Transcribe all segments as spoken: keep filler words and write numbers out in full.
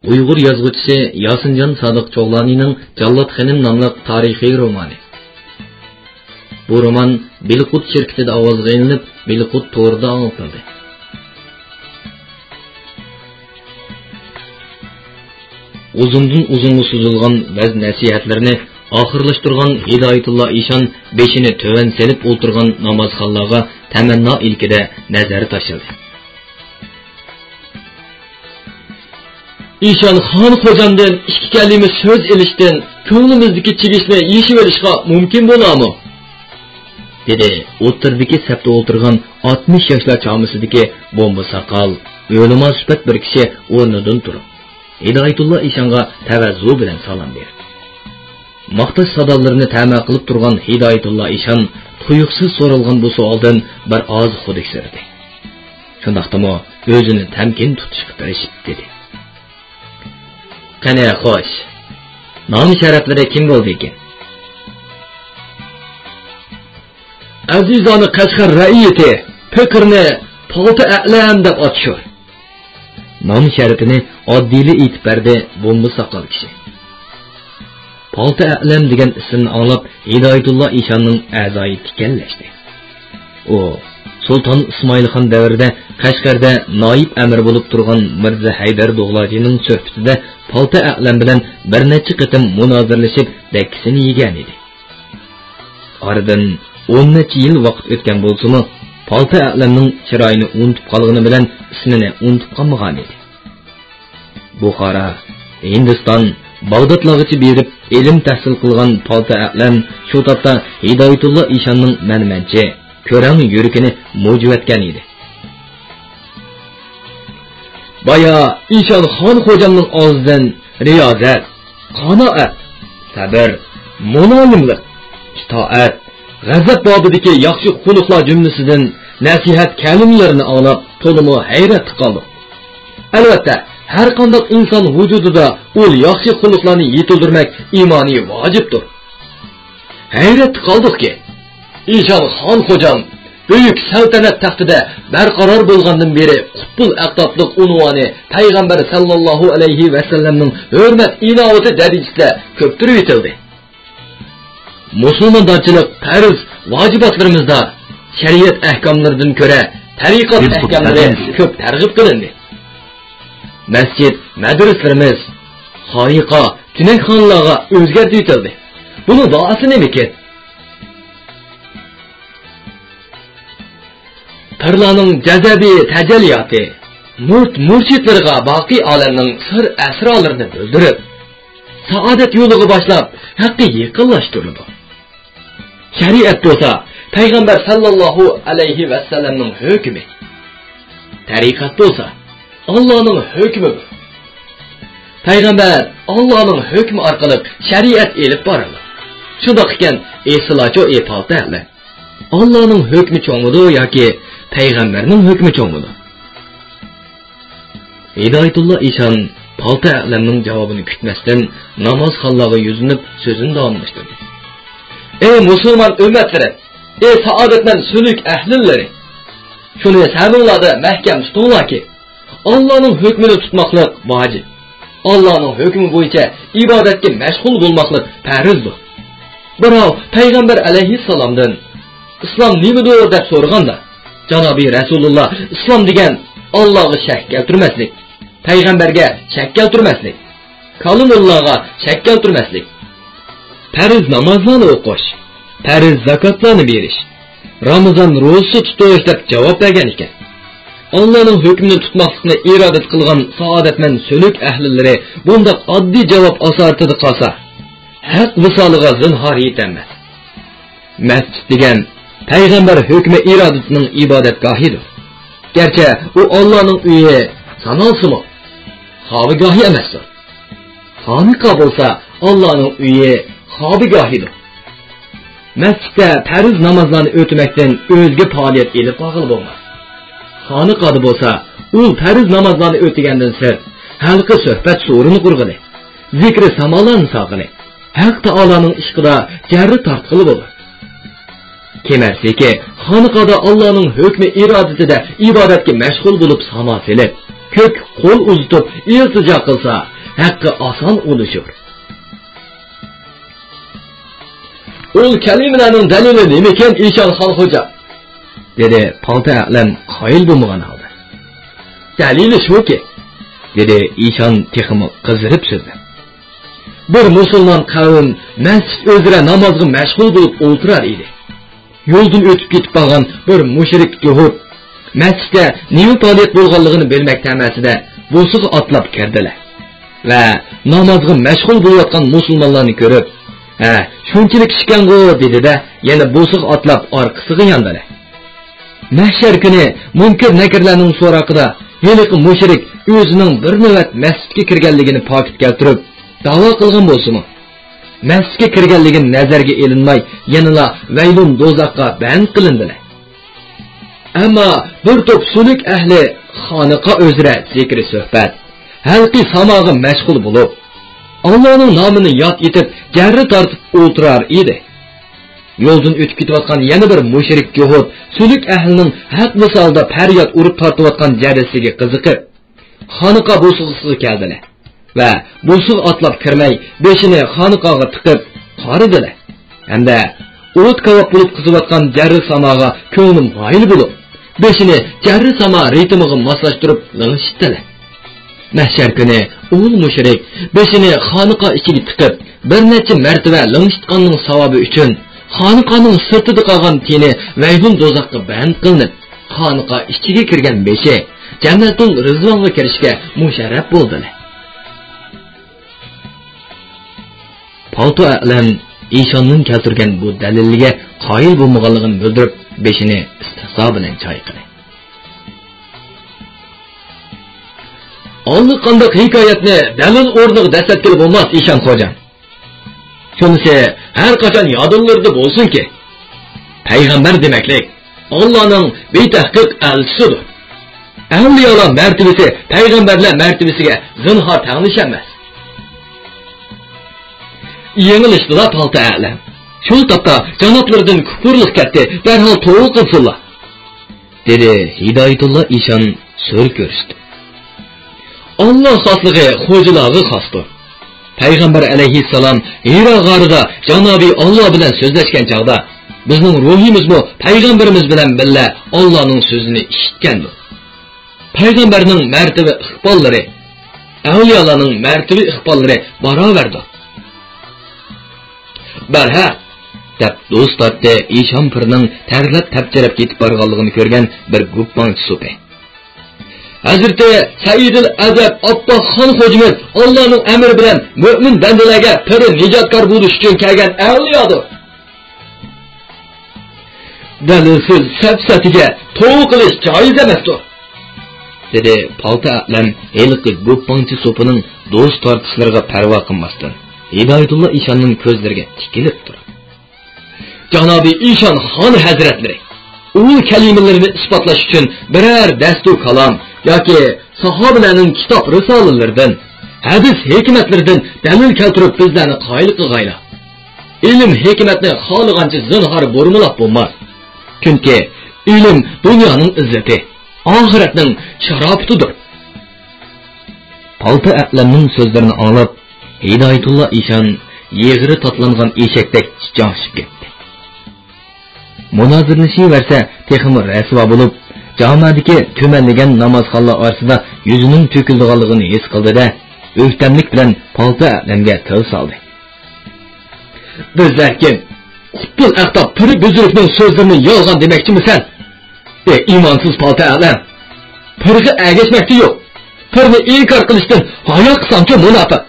ئۇيغۇر يازغۇچىسى ياسىنجان سادىق چوغلانىنىڭ جاللات خېنىم ناملىق تارىخىي رومانى. بۇ رومان بىلقۇت شىركىتىدە ئاۋازغا ئېلىنىپ، بىلقۇت تورىدا ئاڭلىتىلدى. ئۇزۇندىن ئۇزۇنغا سوزۇلغان ۋەز-نەسىھەتلىرىنى ئاخىرلاشتۇرغان ھىدايەتۇللا ئىشان بېشىنى تۆۋەن سېلىپ ئولتۇرغان نامازخانلارغا تەمەننا ئىلكىدە نەزەر تاشلىدى. «ئىشان خان خوجامدىن ئىككى كەلىمە سۆز ئېلىشتىن كۆڭلىمىزدىكى چىگىشنى يېشىۋېلىشقا مۇمكىن بولامۇ؟» دېدى ئوتتۇرىدىكى سەپتە ئولتۇرغان ئاتمىش ياشلار چامىسىدىكى بومبا ساقال، ئۆلىما سۈپەت بىر كىشى ئورنىدىن تۇرۇپ، ھىدايەتۇللا ئىشانغا تەۋەززۇ بىلەن سالام بېرىپ. ماختاش سادالىرىنى تەمە قىلىپ تۇرغان ھىدايەتۇللا ئىشان تۇيۇقسىز سورالغان بۇ سوئالدىن بىر ئاز خۇدۈكسىرىدى. شۇنداقتىمۇ ئۆزىنى تەمكىن تۇتۇشقا تىرىشىپ دېدى: «قېنى، خوش، نام-شەرەپلىرى كىم بولىدىكىن؟» «ئەزىزانە قەشقەر رەئىيىتى پېقىرنى پالتا ئەلەم دەپ ئاتىشۇر.» نام-شەرىپىنى ئاددىيلا ئېيتىپ بەردى بومبا ساقال كىشى. پالتا ئەلەم دېگەن ئىسىمنى ئاڭلاپ، ھىدايەتۇللا ئىشاننىڭ ئەزايى تىكەنلەشتى. ئۇ سۇلتان ئىسمائىلخان دەۋرىدە قەشقەردە نايىب ئەمىر بولۇپ تۇرغان مىرزا ھەيدەر دوغلاجىنىڭ سۆھبىتىدە پالتا ئەلەم بىلەن بىر نەچچە قېتىم مۇنازىرىلىشىپ، دەككىسىنى يېگەنىدى. ئارىدىن ئون نەچچە يىل ۋاقىت ئۆتكەن بولسىمۇ، پالتا ئەلەمنىڭ چىرايىنى ئۇنتۇپ قالغىنى بىلەن ئىسمىنى ئۇنتۇپ قالمىغانىدى. بۇخارا، ھىندىستان، باغدادلارغىچە بېرىپ ئىلىم تەھسىل قىلغان پالتا ئەلەم شۇ تاپتا ھىدايەتۇللا ئىشاننىڭ مەنمەنچى، كۆرەڭ يۈرىكىنى مۇجۇۋەتكەن ئىدى. بايا ئىشان خان خوجامنىڭ ئاغزىدىن رىيازەت، قانائەت، سەبر، مۇلايىملىق، ئىتائەت، غەزەپ بابىدىكى ياخشى خۇلقلار جۈملىسىدىن نەسىھەت كەلىمىلىرىنى ئاڭلاپ، تولىمۇ ھەيرەتتە قالدۇق. ئەلۋەتتە، ھەرقانداق ئىنسان ۋۇجۇدىدا ئۇل ياخشى خۇلقلارنى يېتىلدۈرمەك ئىمانىي ۋاجىپتۇر. ھەيرەتتە قالدۇقكى، ئىشان خان خوجام بۈيۈك سەلتەنەت تەختىدە بەرقارار بولغاندىن بېرى قۇتبۇل ئەقتابلىق ئۇنۋانى پەيغەمبەر ساللاللاھۇ ئەلەيھى ۋەسەللەمنىڭ ھۆرمەت ئىناۋىتى دەرىجىسىدە كۆپ تۇرۇۋېتىلدى. مۇسۇلماندارچىلىق پەرز ۋاجىباتلىرىمىزدا شەرىئەت ئەھكاملىرىدىن كۆرە تەرىقەت ئەھكاملىرى كۆپ تەرغىب قىلىندى. مەسچىت، مەدرىسىلىرىمىز خانىقا، تۈنەكخانىلارغا ئۆزگەرتىۋېتىلدى. بۇنىڭ دائاسى نېمىكىن؟ پىرلارنىڭ جەزەبى تەجەللىياتى، مۇرىت مۇرشىدلىرىغا باقىي ئالەمنىڭ سىر ئەسرارلىرىنى بىلدۈرۈپ، سائادەت يولىغا باشلاپ، ھەققە يېقىنلاشتۇرىدۇ. شەرىئەت بولسا پەيغەمبەر ساللاللاھۇ ئەلەيھى ۋەسەللەمنىڭ ھۆكمى. تەرىقەت بولسا ئاللانىڭ ھۆكمىدۇر. پەيغەمبەر ئاللانىڭ ھۆكمى ئارقىلىق شەرىئەت ئېلىپ بارىدۇ. شۇنداق ئىكەن، ئېيتسىلاچۇ ئېي پالتا ئەلەم، ئاللانىڭ ھۆكمى چوڭمىدۇ ياكى پەيغەمبەرنىڭ ھۆكمى چوڭمىدۇ؟ ھىدايەتۇللا ئىشان پالتا ئەلەمنىڭ جاۋابىنى كۈتمەستىن نامازخانلارغا يۈزلىنىپ سۆزىنى داۋاملاشتۇردى. ئەي مۇسۇلمان ئۈممەتلىرى! ئەي سائادەتمەن سۈلۈك ئەھلىلىرى! شۇنى سەمىڭلاردا مەھكەم تۇتۇڭلاركى، ئاللانىڭ ھۆكمىنى تۇتماقلىق ۋاجىپ. ئاللانىڭ ھۆكمى بويىچە ئىبادەتكە مەشغۇل بولماقلىق پەرزدۇر. بىراۋ پەيغەمبەر ئەلەيھىسسالامدىن، «ئىسلام نېمىدۇر؟» دەپ سورىغاندا، جانابى رەسۇلۇللا، «ئىسلام دېگەن ئاللاغا شەك كەلتۈرمەسلىك، پەيغەمبەرگە شەك كەلتۈرمەسلىك، كالىمۇللاغا شەك كەلتۈرمەسلىك، پەرز نامازلارنى ئوقۇش، پەرز زاكاتلارنى بېرىش، رامىزان روزىسى تۇتۇش» دەپ جاۋاب بەرگەن ئىكەن. ئاللانىڭ ھۆكمىنى تۇتماقلىقنى ئىرادە قىلغان سائادەتمەن سۈلۈك ئەھلىلىرى بۇنداق ئاددىي جاۋاب ئاسارىتىدە قالسا، ھەق ۋىسالىغا زىنھار يېتەلمەس. مەسچىت دېگەن پەيغەمبەر ھۆكمى ئىرادىتىنىڭ ئىبادەتگاھىدۇر. گەرچە ئۇ ئاللانىڭ ئۆيى سانالسىمۇ، خابىگاھى ئەمەستۇر. خانىقا بولسا ئاللانىڭ ئۆيى، خابىگاھىدۇر. مەسچىتتە پەرز نامازلارنى ئۆتىمەكتىن ئۆزگە پائالىيەت ئېلىپ بارغىلى بولماس. خانىقادا بولسا ئۇل پەرز نامازلارنى ئۆتىگەندىن سىرت، ھەلقە سۆھبەت سورۇنى قۇرغىلى، زىكرى سامالارنى سالغىلى، ھەق تائالانىڭ ئىشقىدا جەررە تارتقىلى بولىدۇ. كېمەرسىكى، خانىقادا ئاللانىڭ ھۆكمى ئىرادىتىدە ئىبادەتكە مەشغۇل بولۇپ ساما سېلىپ، كۆككە قول ئۇزىتىپ ئىلتىجا قىلسا، ھەققى ئاسان ئۇلىشۇر. ئۇل كەلىمىلەرنىڭ دەلىلى نېمىكەن، ئىشان خان خوجا؟ دېدى پالتا ئەلەم قايىل بولمىغان ھالدا. دەلىلى شۇكى، دېدى ئىشان تېخىمۇ قىزىرىپ سۆزلەپ. بىر مۇسۇلمان قەۋم مەسچىت ئۆزرە نامازغا مەشغۇل بولۇپ ئولتۇرار ئىدى. يولدىن ئۆتۈپ كېتىپ قالغان بىر مۇشرىك يەھۇد مەسچىتتە نېمە پائالىيەت بولغانلىقىنى بىلمەك تەمەسىدە بوسۇغا ئاتلاپ كىردىلە ۋە نامازغا مەشغۇل بولۇۋاتقان مۇسۇلمانلارنى كۆرۈپ، ھە، شۇنچىلىك ئىشكەنغۇ، دېدى-دە، يەنە بوسۇغا ئاتلاپ ئارقىسىغا ياندىلە. مەھشەر كۈنى مۇنكىر نەكىرلەرنىڭ سوراقىدا ھېلىقى مۇشرىك ئۆزىنىڭ بىر نۆۋەت مەسچىتكە كىرگەنلىكىنى پاكىت كەلتۈرۈپ داۋا قىلغان بولسىمۇ، مەسچىتكە كىرگەنلىكى نەزەرگە ئېلىنماي، يەنىلا ۋەيلۇن دوزاخقا بەند قىلىندىلە. ئەمما بىر توپ سۈلۈك ئەھلى خانىقا ئۆزرە زىكرى سۆھبەت، ھەلقى ساماغا مەشغۇل بولۇپ، ئاللانىڭ نامىنى ياد ئېتىپ، جەررە تارتىپ ئولتۇرار ئىدى. يولدىن ئۆتۈپ كېتىۋاتقان يەنە بىر مۇشرىك يەھۇد سۈلۈك ئەھلىنىڭ ھەق ۋىسالدا پەرياد ئۇرۇپ تارتىۋاتقان جەررىسىگە قىزىقىپ، خانىقا بوسۇغىسىغا كەلدىلە ۋە بوسۇغا ئاتلاپ كىرمەي، بېشىنى خانىقاغا تىقىپ قارىدىلە ھەمدە ئوت كاۋاپ بولۇپ قىزىۋاتقان جەررە ساماغا كۆڭلى مايىل بولۇپ، بېشىنى جەررە ساما رىتىمىغا ماسلاشتۇرۇپ لىڭشىتتىلە. مەھشەر كۈنى ئۇل مۇشرىك بېشىنى خانىقا ئىچىگە تىقىپ، بىر نەچچە مەرتىۋە لىڭشىتقاننىڭ ساۋابى ئۈچۈن، خانىقانىڭ سىرتىدا قالغان تېنى ۋەيلۇن دوزاخقا بەند قىلىنىپ، خانىقا ئىچىگە كىرگەن بېشى جەننەتۇل رىزۋانغا كىرىشكە مۇشەررەپ بولدى. پالتا ئەلەم ئىشاننىڭ كەلتۈرگەن بۇ دەلىلىگە قايىل بولمىغانلىقىنى بىلدۈرۈپ، بېشىنى ئىستىھزا بىلەن چايقىدى. ئاللىقانداق ھېكايەتنى دەلىل ئورنىغا دەسسەتكىلى بولماس، ئىشان خوجام. شۇنىسى ھەر قاچان يادىڭلاردا بولسۇنكى، پەيغەمبەر دېمەكلىك ئاللانىڭ بىتەھقىق ئەلچىسىدۇر. ئەۋلىيالار مەرتىۋىسى پەيغەمبەرلەر مەرتىۋىسىگە زىنھار تەڭلىشەلمەس. يېڭىلىشتىلا پالتا ئەلەم. شۇ تاپتا جانابلىرىدىن كۇپۇرلۇق كەتتى، دەرھال توۋا قىلسۇنلا، دېدى ھىدايەتۇللا ئىشان سۈر كۆرسىتىپ. ئاللا خاسلىقى خوجىلارغا خاستۇر. پەيغەمبەر ئەلەيھىسسالام ھىرا غارىدا جانابى ئاللا بىلەن سۆزلەشكەن چاغدا، بىزنىڭ روھىمىزمۇ پەيغەمبىرىمىز بىلەن بىللە ئاللانىڭ سۆزىنى ئىشىتكەندۇر. پەيغەمبەرنىڭ مەرتىۋە ئىقباللىرى ئەۋلىيالارنىڭ مەرتىۋە ئىقباللىرى باراۋەردۇر. بەرھەق، دەپ دوست تارتتى ئىشان پىرنىڭ تەرلەپ تەپچىرەپ كېتىپ بارغانلىقىنى كۆرگەن بىر گۇپپاڭچى سوپى. ھەزرىتى سەئىدىل ئەزەب ئاپپاق خان خوجىمىز ئاللانىڭ ئەمرى بىلەن مۆمىن بەندىلەرگە پىرى نىجاتكار بولۇش ئۈچۈن كەلگەن ئەۋلىيادۇر. دەلىلسىز سەپسەتىگە توۋا قىلىش جايىز ئەمەستۇر، دېدى پالتا ئەلەم ھېلىقى گۇپپاڭچى سوپىنىڭ دوست تارتىشلىرىغا پەرۋا قىلماستىن، ھىدايەتۇللا ئىشاننىڭ كۆزلىرىگە تىكىلىپ تۇرۇپ. جانابى ئىشان خان ھەزرەتلىرى ئۇل كەلىمىلىرىنى ئىسپاتلاش ئۈچۈن بىرەر دەستۇ كالام ياكى ساھابىلەرنىڭ كىتاب رىسالىلىرىدىن، ھەدىس ھېكمەتلىرىدىن دەلىل كەلتۈرۈپ بىزلەرنى قايىل قىلغايلا. ئىلىم ھېكمەتنى خالىغانچە زىنھار بۇرمىلاپ بولماس. چۈنكى ئىلىم دۇنيانىڭ ئىززىتى، ئاخىرەتنىڭ شاراپىتىدۇر. پالتا ئەلەمنىڭ سۆزلىرىنى ئاڭلاپ، ھىدايەتۇللا ئىشان يېغىرى تاتلانغان ئېشەكتەك چىچاڭشىپ كەتتى. مۇنازىرىلىشىۋەرسە تېخىمۇ رەسۋا بولۇپ، جامادىكى تۈمەنلىگەن نامازخانلار ئارىسىدا يۈزىنىڭ تۆكۈلىدىغانلىقىنى ھېس قىلدى-دە، ئۆكتەملىك بىلەن پالتا ئەلەمگە تىل سالدى. بىزلەر كىم؟ قۇتبۇل ئەقتاب پىرى بۈزرۈكنىڭ سۆزلىرىنى يالغان دېمەكچىمىسەن؟ ئى ئىمانسىز پالتا ئەلەم! پىرغا ئەگەشمەكچى يوق. پىرنى ئىنكار قىلىشتىن ھايا قىلساڭچۇ، مۇناپىق!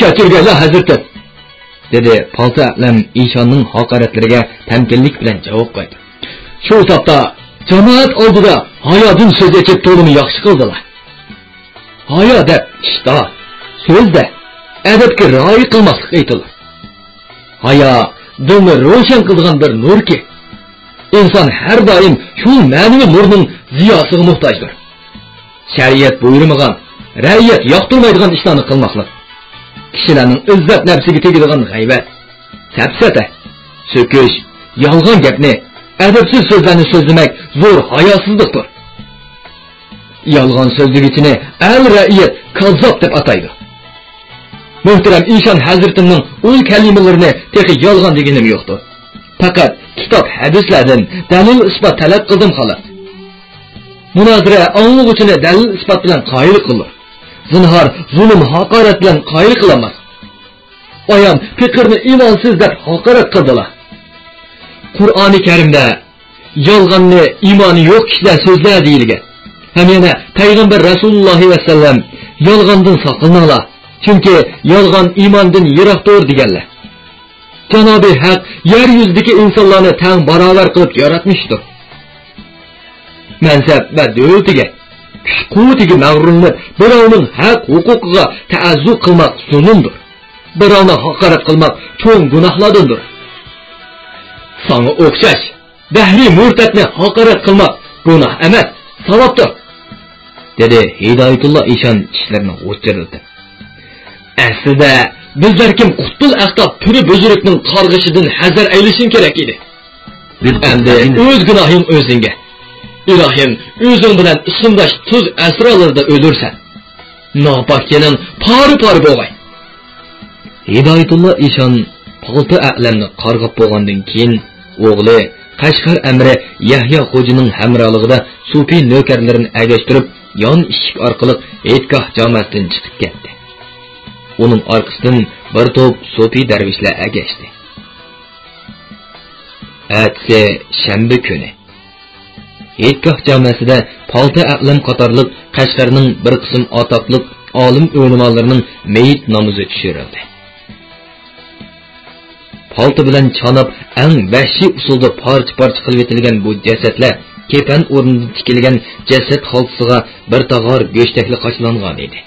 كەچۈرگەيلا ھەزرىتىم، دېدى پالتا ئەلەم ئىشاننىڭ ھاقارەتلىرىگە تەمكىنلىك بىلەن جاۋاب قايتۇرۇپ. شۇ تاپتا جامائەت ئالدىدا ھايادىن سۆز ئېچىپ تولىمۇ ياخشى قىلدىلا. ھايا دەپ ئىشتا، سۆزدە، ئەدەپكە رىئايە قىلماسلىق ئېيتىلىدۇ. ھايا دىلنى روشەن قىلىدىغان بىر نۇركى، ئىنسان ھەر دائىم شۇ مەنىۋى نۇرنىڭ زىياسىغا موھتاجدۇر. شەرىئەت بۇيرۇمىغان، رەئىيەت ياقتۇرمايدىغان ئىشلارنى قىلماسلىق، كىشىلەرنىڭ ئىززەت نەپسىگە تېگىدىغان غەيۋەت، سەپسەتە، سۆكۈش، يالغان گەپنى، ئەدەپسىز سۆزلەرنى سۆزلىمەك زور ھاياسىزلىقتۇر. يالغان سۆزلىگۈچىنى ئەل رەئىيەت كاززاپ دەپ ئاتايدۇ. مۆھتەرەم ئىشان ھەزرىتىمنىڭ ئۇ كەلىمىلىرىنى تېخى يالغان دېگىنىم يوقتۇر. پەقەت كىتاب، ھەدىسلەردىن دەلىل-ئىسپات تەلەپ قىلدىم، خالاس. مۇنازىرە ئاڭلىغۇچىنى دەلىل-ئىسپات بىلەن قايىل قىلۇر. زىنھار، زۇلۇم، ھاقارەت بىلەن قايىل قىلالماس. ئايام پېقىرنى ئىمانسىز دەپ ھاقارەت قىلدىلا. قۇرئانى كەرىمدە يالغاننى ئىمانى يوق كىشىلەر سۆزلەر دېيىلگەن. ھەم يەنە پەيغەمبەر رەسۇلۇللاھى ۋەسەللەم يالغاندىن ساقلىنىڭلار، چۈنكى يالغان ئىماندىن يىراقتۇر دېگەنلەر. جانابى ھەق يەر يۈزىدىكى ئىنسانلارنى تەڭ باراۋەر قىلىپ ياراتمىشتۇر. مەنسەپ ۋە دۆلىتىگە، كۈچ-قۇۋۋىتىگە مەغرۇرلىنىپ، بىراۋنىڭ ھەق ھوقۇقىغا تەئەززۇ قىلماق زۇلۇمدۇر. بىراۋنى ھاقارەت قىلماق چوڭ گۇناھلاردىندۇر. ساڭا ئوخشاش دەھرىي مۇرتەتنى ھاقارەت قىلماق گۇناھ ئەمەس، ساۋابتۇر، دېدى ھىدايەتۇللا ئىشان چىشلىرىنى غۇچچىرلىتىپ. ئەسلىدە بىزلەر كىم قۇتبۇل ئەقتاب پىرى بۈزرۈكنىڭ قارغىشىدىن ھەزەر ئەيلىشىڭ كېرەك ئىدى. ئەمدى ئۆز گۇناھىڭ ئۆزۈڭگە. ئىلاھىم، ئۆزۈڭ بىلەن ئىسىمداش تۇز ئەسرالىرىدا ئۆلۈرسەن. ناپاك جېنىڭ پارە-پارە بولغاي. ھىدايەتۇللا ئىشان پالتا ئەلەمنى قارغاپ بولغاندىن كېيىن، ئوغلى قەشقەر ئەمىرى يەھيا خوجىنىڭ ھەمراھلىقىدا سوپى نۆكەرلىرىنى ئەگەشتۈرۈپ، يان ئىشىك ئارقىلىق ھېيتگاھ جاماسىدىن چىقىپ كەتتى. ئۇنىڭ ئارقىسىدىن بىر توپ سوپى دەرۋىشلەر ئەگەشتى. ئەتىسى شەنبە كۈنى. ھېيتگاھ جامەسىدە پالتا ئەلەم قاتارلىق قەشقەرنىڭ بىر قىسىم ئاتاقلىق ئالىم ئۆلىمالىرىنىڭ مېيىت نامىزى چۈشۈرۈلدى. پالتا بىلەن چاناپ، ئەڭ ۋەھشىي ئۇسۇلدا پارچە-پارچە قىلىۋېتىلگەن بۇ جەسەتلەر كېپەن ئورنىدا تىكىلگەن جەسەت خالتىسىغا بىر تاغار گۆشتەكلە قاچىلانغان ئىدى.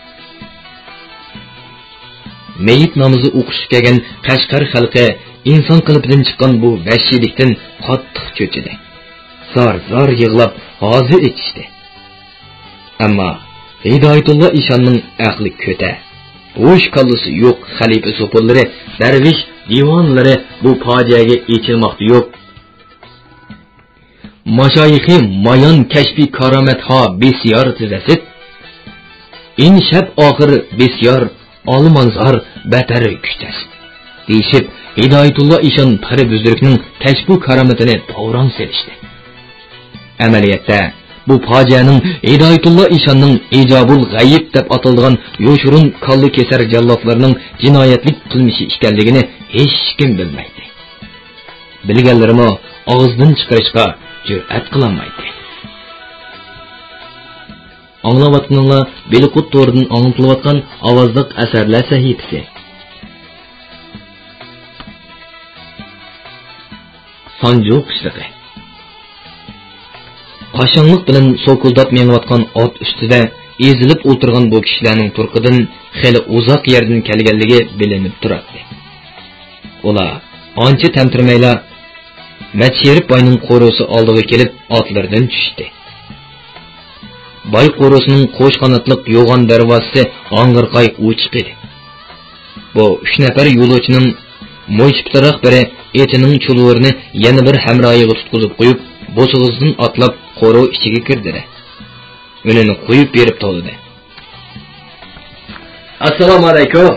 مېيىت نامىزى ئوقۇشقا كەلگەن قەشقەر خەلقى ئىنسان قېلىپىدىن چىققان بۇ ۋەھشىيلىكتىن قاتتىق چۆچۈدى. زار-زار يىغلاپ، ھازا ئېچىشتى. ئەمما ھىدايەتۇللا ئىشاننىڭ ئەقلى كۆتە، بوش كاللىسى يوق خەلىپە سوپۇنلىرى، دەرۋىش دىۋانىلىرى بۇ پاجىئەگە ئېچىنماقتا يوق. ماشايىخى مايان كەشپىي كارامەتھا بىسيار تېزەسىت، ئىن شەپ ئاخىر بىسيار ئالمانزار بەتەر كۈچەس، دېيىشىپ، ھىدايەتۇللا ئىشان پىرى بۈزرۈكنىڭ كەشپۇ كارامىتىنى تاۋراڭ سېلىشتى. ئەمەلىيەتتە، بۇ پاجىئەنىڭ ھىدايەتۇللا ئىشاننىڭ ئىجابۇل غەيىب دەپ ئاتىلىدىغان يوشۇرۇن كاللا كېسەر جاللاتلىرىنىڭ جىنايەتلىك قىلمىشى ئىكەنلىكىنى ھېچكىم بىلمەيتتى. بىلگەنلىرىمۇ ئاغزىدىن چىقىرىشقا جۈرئەت قىلالمايتتى. ئاڭلاۋاتقىنىڭلار بېلىققۇت تورىدىن ئاڭلىتىلىۋاتقان ئاۋازلىق ئەسەرلەر سەھىپىسى. سانجۇ قىشلىقى. قاشاڭلىق بىلەن سوكۇلداپ مېڭىۋاتقان ئات ئۈستىدە ئېزىلىپ ئولتۇرغان بۇ كىشىلەرنىڭ تۇرقىدىن خېلى ئۇزاق يەردىن كەلگەنلىكى بىلىنىپ تۇراتتى. ئۇلار ئانچە تەمتىرىمەيلا مەتشېرىپ باينىڭ قورۇسى ئالدىغا كېلىپ ئاتلىرىدىن چۈشتى. باي قورۇسىنىڭ قوش قاناتلىق يوغان دەرۋازىسى ھاڭغىرقاي ئوچۇق ئىدى. بۇ ئۈچ نەپەر يولۇچىنىڭ مويسىپىتىراق بىرى ئېتىنىڭ چۇلۋۇرىنى يەنە بىر ھەمراھىغا تۇتقۇزۇپ قويۇپ، بوسۇغىسىدىن ئاتلاپ قورۇ ئىچىگە كىردى-دە، ئۈنىنى قويۇپ بېرىپ توۋلىدى. ئەسسالامۇ ئەلەيكۇم.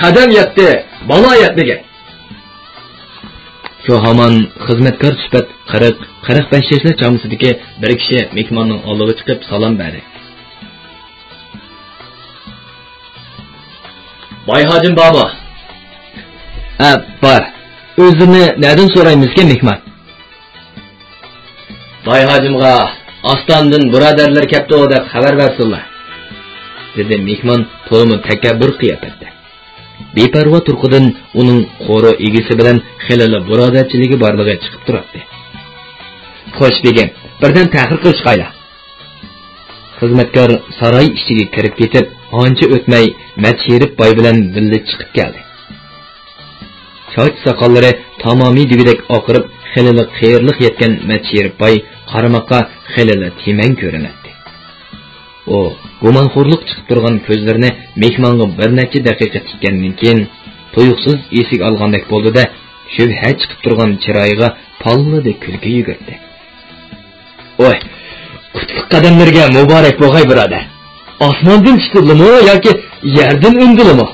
قەدەم يەتتى، بالا يەتمىگەن. شۇ ھامان خىزمەتكار سۈپەت قىرىق، قىرىق بەش ياشلار چامىسىدىكى بىر كىشى مېھماننىڭ ئالدىغا چىقىپ سالام بەردى. باي ھاجىم بارمۇ؟ ھە، بار. ئۆزلىرىنى نەدىن سورايمىزكىن، مېھمان؟ باي ھاجىمغا ئاستانىدىن بۇرادەرلىرى كەپتۇ دەپ خەۋەر بەرسۇنلا، دېدى مېھمان تولىمۇ تەكەببۇر قىياپەتتە. بىپەرۋا تۇرقىدىن ئۇنىڭ قورۇ ئىگىسى بىلەن خېلىلا بۇرادەرچىلىكى بارلىقى چىقىپ تۇراتتى. خوش بېگىم، بىردەم تەخىر قىلىپ چىقايلا. خىزمەتكار ساراي ئىچىگە كىرىپ كېتىپ، ئانچە ئۆتمەي مەتشېرىپ باي بىلەن بىللە چىقىپ كەلدى. چاچ-ساقاللىرى تامامى دېگۈدەك ئاقىرىپ، خېلىلا قېرىلىق يەتكەن مەتشېرىپ باي قارىماققا خېلىلا تىمەن كۆرۈنەتتى. ئۇ گۇمانخورلۇق چىقىپ تۇرغان كۆزلىرىنى مېھمانغا بىر نەچچە دەقىقە تىككەندىن كېيىن، تۇيۇقسىز ئېسىگە ئالغاندەك بولدى-دە، شۈبھە چىقىپ تۇرغان چىرايىغا پاللىدە كۈلكە يۈگۈردى. ۋاي، قۇتلۇق قەدەملىرىگە مۇبارەك بولغاي، بۇرادەر. ئاسماندىن چۈشتىلىمۇ ياكى يەردىن ئۈندىلىمۇ؟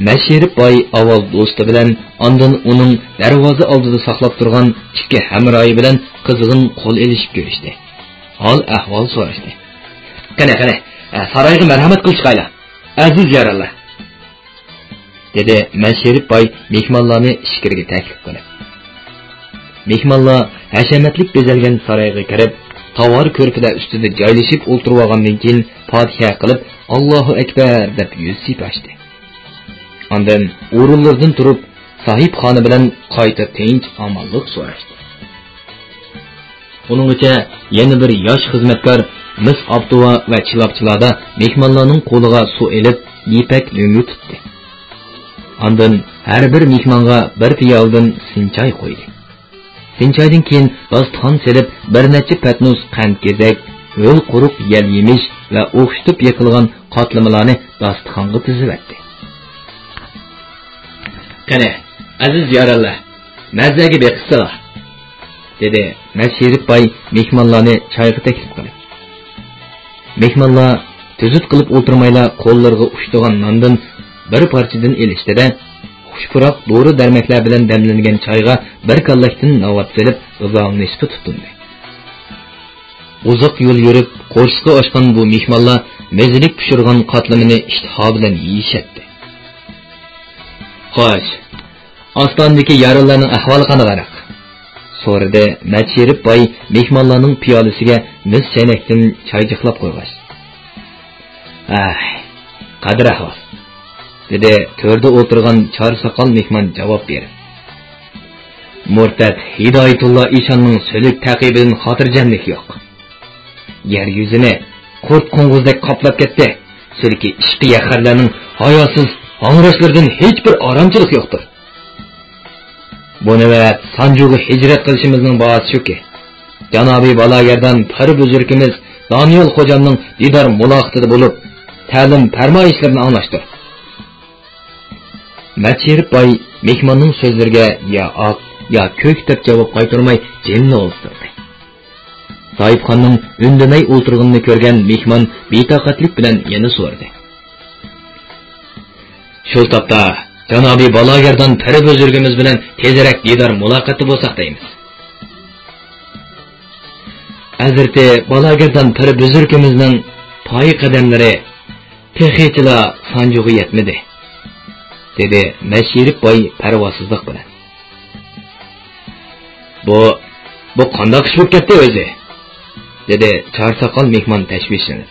مەشرىپ باي ئاۋۋال دوستى بىلەن، ئاندىن ئۇنىڭ دەرۋازا ئالدىدا ساقلاپ تۇرغان ئىككى ھەمراھى بىلەن قىزغىن قول ئېلىشىپ كۆرۈشتى. ھال-ئەھۋال سوراشتى. «قېنى، قېنى، سارايغا مەرھەمەت قىلىپ چىقايلى، ئەزىز يارەنلەر!» دېدى مەشرىپ باي مېھمانلارنى ئىچكىرىگە تەكلىپ قىلىپ. مېھمانلار ھەشەمەتلىك بېزەلگەن سارايغا كىرىپ، تاۋار كۆرپىلەر ئۈستىدە جايلىشىپ ئولتۇرۇۋالغاندىن كېيىن، پاتىھە قىلىپ، «ئاللاھۇ ئەكبەر» دەپ يۈز سىيپاشتى. ئاندىن ئورۇنلىرىدىن تۇرۇپ، ساھىبخانا بىلەن قايتا تىنچ-ئامانلىق سوراشتى. ئۇنىڭغىچە يەنە بىر ياش خىزمەتكار مىس ئاپتوۋا ۋە چىلاپچىلاردا مېھمانلارنىڭ قولىغا سۇ ئېلىپ، يىپەك لۆڭگە تۇتتى. ئاندىن ھەر بىر مېھمانغا بىر پىيالىدىن سىنچاي قويدى. سىنچايدىن كېيىن داستىخان سېلىپ، بىر نەچچە پەتنۇس قەنت-گېزەك، ھۆل-قۇرۇق يەل-يېمىش ۋە ئوخشىتىپ يېقىلغان قاتلىمىلارنى داستىخانغا تىزىۋەتتى. «قېنى، ئەزىز يارەنلەر، مەززەگە بېقىشسىلا!» دېدى مەشرىپ باي مېھمانلارنى چايغا تەكلىپ قىلىپ. مېھمانلار تۈزۈت قىلىپ ئولتۇرمايلا، قوللىرىغا ئۇشتۇغان ناندىن بىر پارچىدىن ئېلىشتى-دە، خۇش پۇراق دورا-دەرمەكلەر بىلەن دەملەنگەن چايغا بىر كاللەكتىن ناۋات سېلىپ، غىزالىنىشقا تۇتۇندى. ئۇزاق يول يۈرۈپ، قورسىقى ئاچقان بۇ مېھمانلار مەززىلىك پىشۇرغان قاتلىمىنى ئىشتىها بىلەن يېيىشەتتى. «خوش، ئاستانىدىكى يارەنلەرنىڭ ئەھۋالى قانداق-ئەرەق؟» سورىدى مەشرىپ باي مېھمانلارنىڭ پىيالىسىگە مىس چەينەكتىن چاي جىقلاپ قويغاچ. «ئەھ، قەدىر-ئەھۋال!» دېدى تۆردە ئولتۇرغان چارساقال مېھمان جاۋاب بېرىپ. «مۇرتەت ھىدايەتۇللا ئىشاننىڭ سۈلۈك تەقىبىدىن خاتىرجەملىك يوق. يەر يۈزىنى قۇرت-قوڭغۇزدەك قاپلاپ كەتتى. سۈلكى ئىشقىيە خەرلەرنىڭ ھاياسىز ھاڭراشلىرىدىن ھېچبىر ئارامچىلىق يوقتۇر. بۇ نۆۋەت سانجۇغا ھىجرەت قىلىشىمىزنىڭ باھاسى شۇكى، جانابىي بالاگەردان پىر بۈزرۈكىمىز دانىيال خوجامنىڭ دىدار مۇلاقىتىدە بولۇپ، تەلىم پەرمايىشلىرىنى ئاڭلاشتۇر.» مەشرىپ باي مېھماننىڭ سۆزلىرىگە يا ئاق، يا كۆك دەپ جاۋاب قايتۇرماي جىملا ئولتۇردى. ساھىبخاننىڭ ئۈندىمەي ئولتۇرغىنىنى كۆرگەن مېھمان بىتاقەتلىك بىلەن يەنە سورىدى. «شۇ تاپتا جانابىي بالاگەردان پىر بۈزرۈكىمىز بىلەن تېزرەك دىدار مۇلاقاتتا بولساق دەيمىز.» «ھەزرىتى بالاگەردان پىر بۈزرۈكىمىزنىڭ پايى قەدەملىرى تېخىچىلا سانجۇغا يەتمىدى»، دېدى مەشرىپ باي پەرۋاسىزلىق بىلەن. «بۇ، بۇ قانداق ئىش بولۇپ كەتتى ئۆزى؟» دېدى چارساقال مېھمان تەشۋىشلىنىپ.